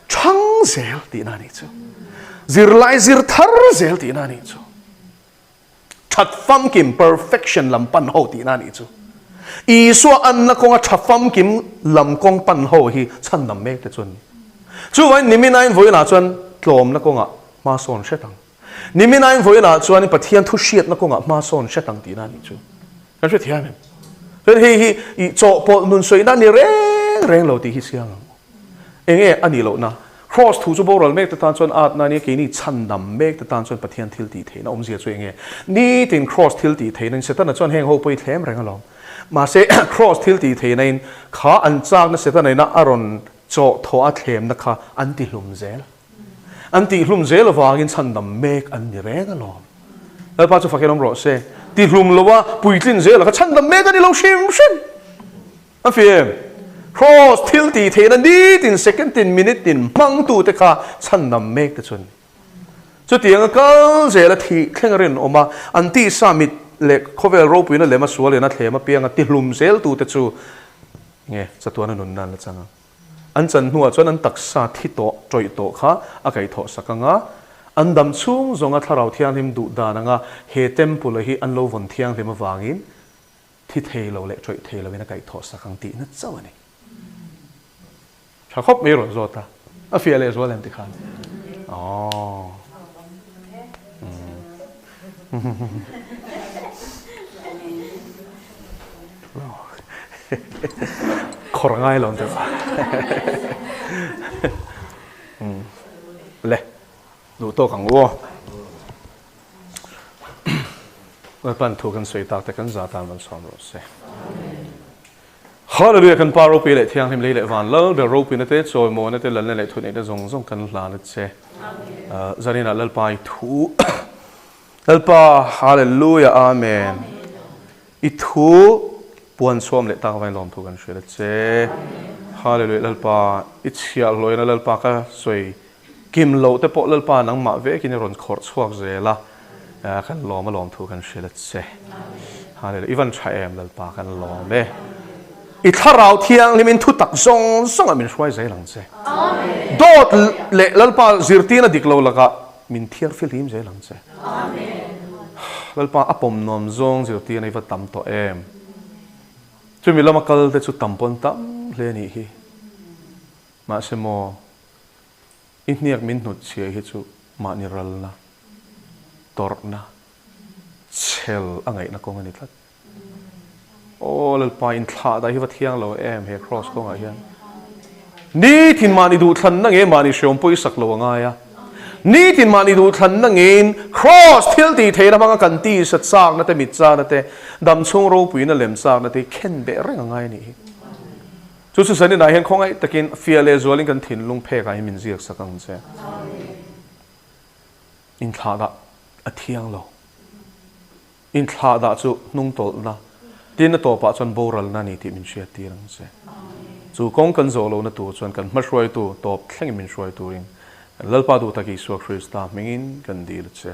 chhang zel tihna a nih chu. Zirlai zir thar zel tihna a nih chu. That famkim, perfection, lam pan ho tihna a nih chu. Isua anna kawnga tha famkim lam kawng pan ho hi chhandam mek te chu an ni. Chuvain niminain vawiinah chuan tlawmna kawngah hma sawn hret ang. Niminain vawiinah chuan Pathian thu hriatna kawngah hma sawn hret ang tihna a nih chu. Kan hrethiam em? Chuan hei hi i chawhpawlh nun sawina a ni reng reng lo tih hi chiang ang. Enge a nih lohna? Kraws thu chu boral mek te tan chuan atna a nia, keini chhandam mek te tan chuan Pathian thil tih theihna awmzia chu enge? Nitin kraws thil tih theihna in Setana chuan heng ho pawh i thlem reng alawm. Mahse kraws thil tih theihna in kha an chakna Setana ina a rawn chawh thawh a thlemna kha an ti hlum zel. An tih hlum zel avangin chhandam mek an ni reng alawm. Lalpa chu fakin awm rawh se. Ti hlum lo a puitlin zel a kha chhandam mek a ni lo hrim hrim. A fim, Kraws thil tih theihna nitin, second tin, minute tin hmangtute kha chhandam mek te chu an ni. Chutianga kal zela thih thleng a rinawm a, an tisa mit leh khawvel ropuina lema sual in a thlem apianga tihlum zeltute chu nge chatuana nunna an la chang ang. An chan hnuah chuan an taksa thi tawh, tawih tawh kha a kaihthawh sak ang a, an dam chhung zawnga Thlarau Thianghlim duh dan anga he temple-a hi an lo vawn thianghlim avangin Thi thei lo leh ṭawih thei loin a kaihthawh sak ang tihna chauh a ni. Ṭha khawp mai rawn zawt a, a fiah leh zual em tikhan? Aww. Khawr ngai lo deuh. Le, duh tawk ang u aw. Lalpan thu kan sawi tak te kan za tan van sawm rawh se. Hallelujah kan Pa ropui leh thianghlim lei leh van lal ber ropuina te chawimawina te lalna leh thuneihna zawng zawng kan hlan a che. Zaninah Lalpa i thu Lalpa Hallelujah Amen. I thu puan chhuam leh tak avain lawm thu kan hrilh a che. Hallelujah Lalpa i chhiahhlawina Lalpa ka sawi Kim loh te pawh Lalpa nangmah vekin i rawn khawrh chhuak zel a, kan lawm a lawm thu kan hrilh a che. Hallelujah. I van tha em Lalpa kan lawm e. I thlarau thianghlimin thu tak zawng zawngah min hruai zel ang che. Dawt leh Lalpa zirtirna dik lo lakah min thiar fihlim zel ang che. Lalpa a pawm nuam zawng zirtirna i va tam tawh em. Chumi lama kal te chu tam pawn tam hle a nih hi. Mahse maw, i hniak min hnut chhia hi chu mahni ralna, tawrhna, chhel a ngaihna kawng a ni tlat. Aw Lalpa, inthlah dah hi va thiang lo em he kraws kawngah hian. Nitin mahni duhthlanna nge mahni hreawm pawh i sak lo a ngai a. Nitin mahni duhthlanna ngein kraws thil tih theihna hmanga kan tisa chakna te, mit chakna te, damchhung ropuina lem chakna te hi khenbeh reng a ngai a nih hi. Chu chu zaninah hian khawngaih takin fiah leh zualin kan thinlung phekah hi min ziak sak ang che. Inthlahdah a thiang lo. Inthlahdah chu hnungtawlhna, tin a tawpah chuan boralna a ni tih min hriattir ang che. Chu kawng kan zawh lohna tur chuan kan hmahruaitu tawp thlengin min hruai turin kan Lalpa duh tak Isua Krista hmingin kan dil a che.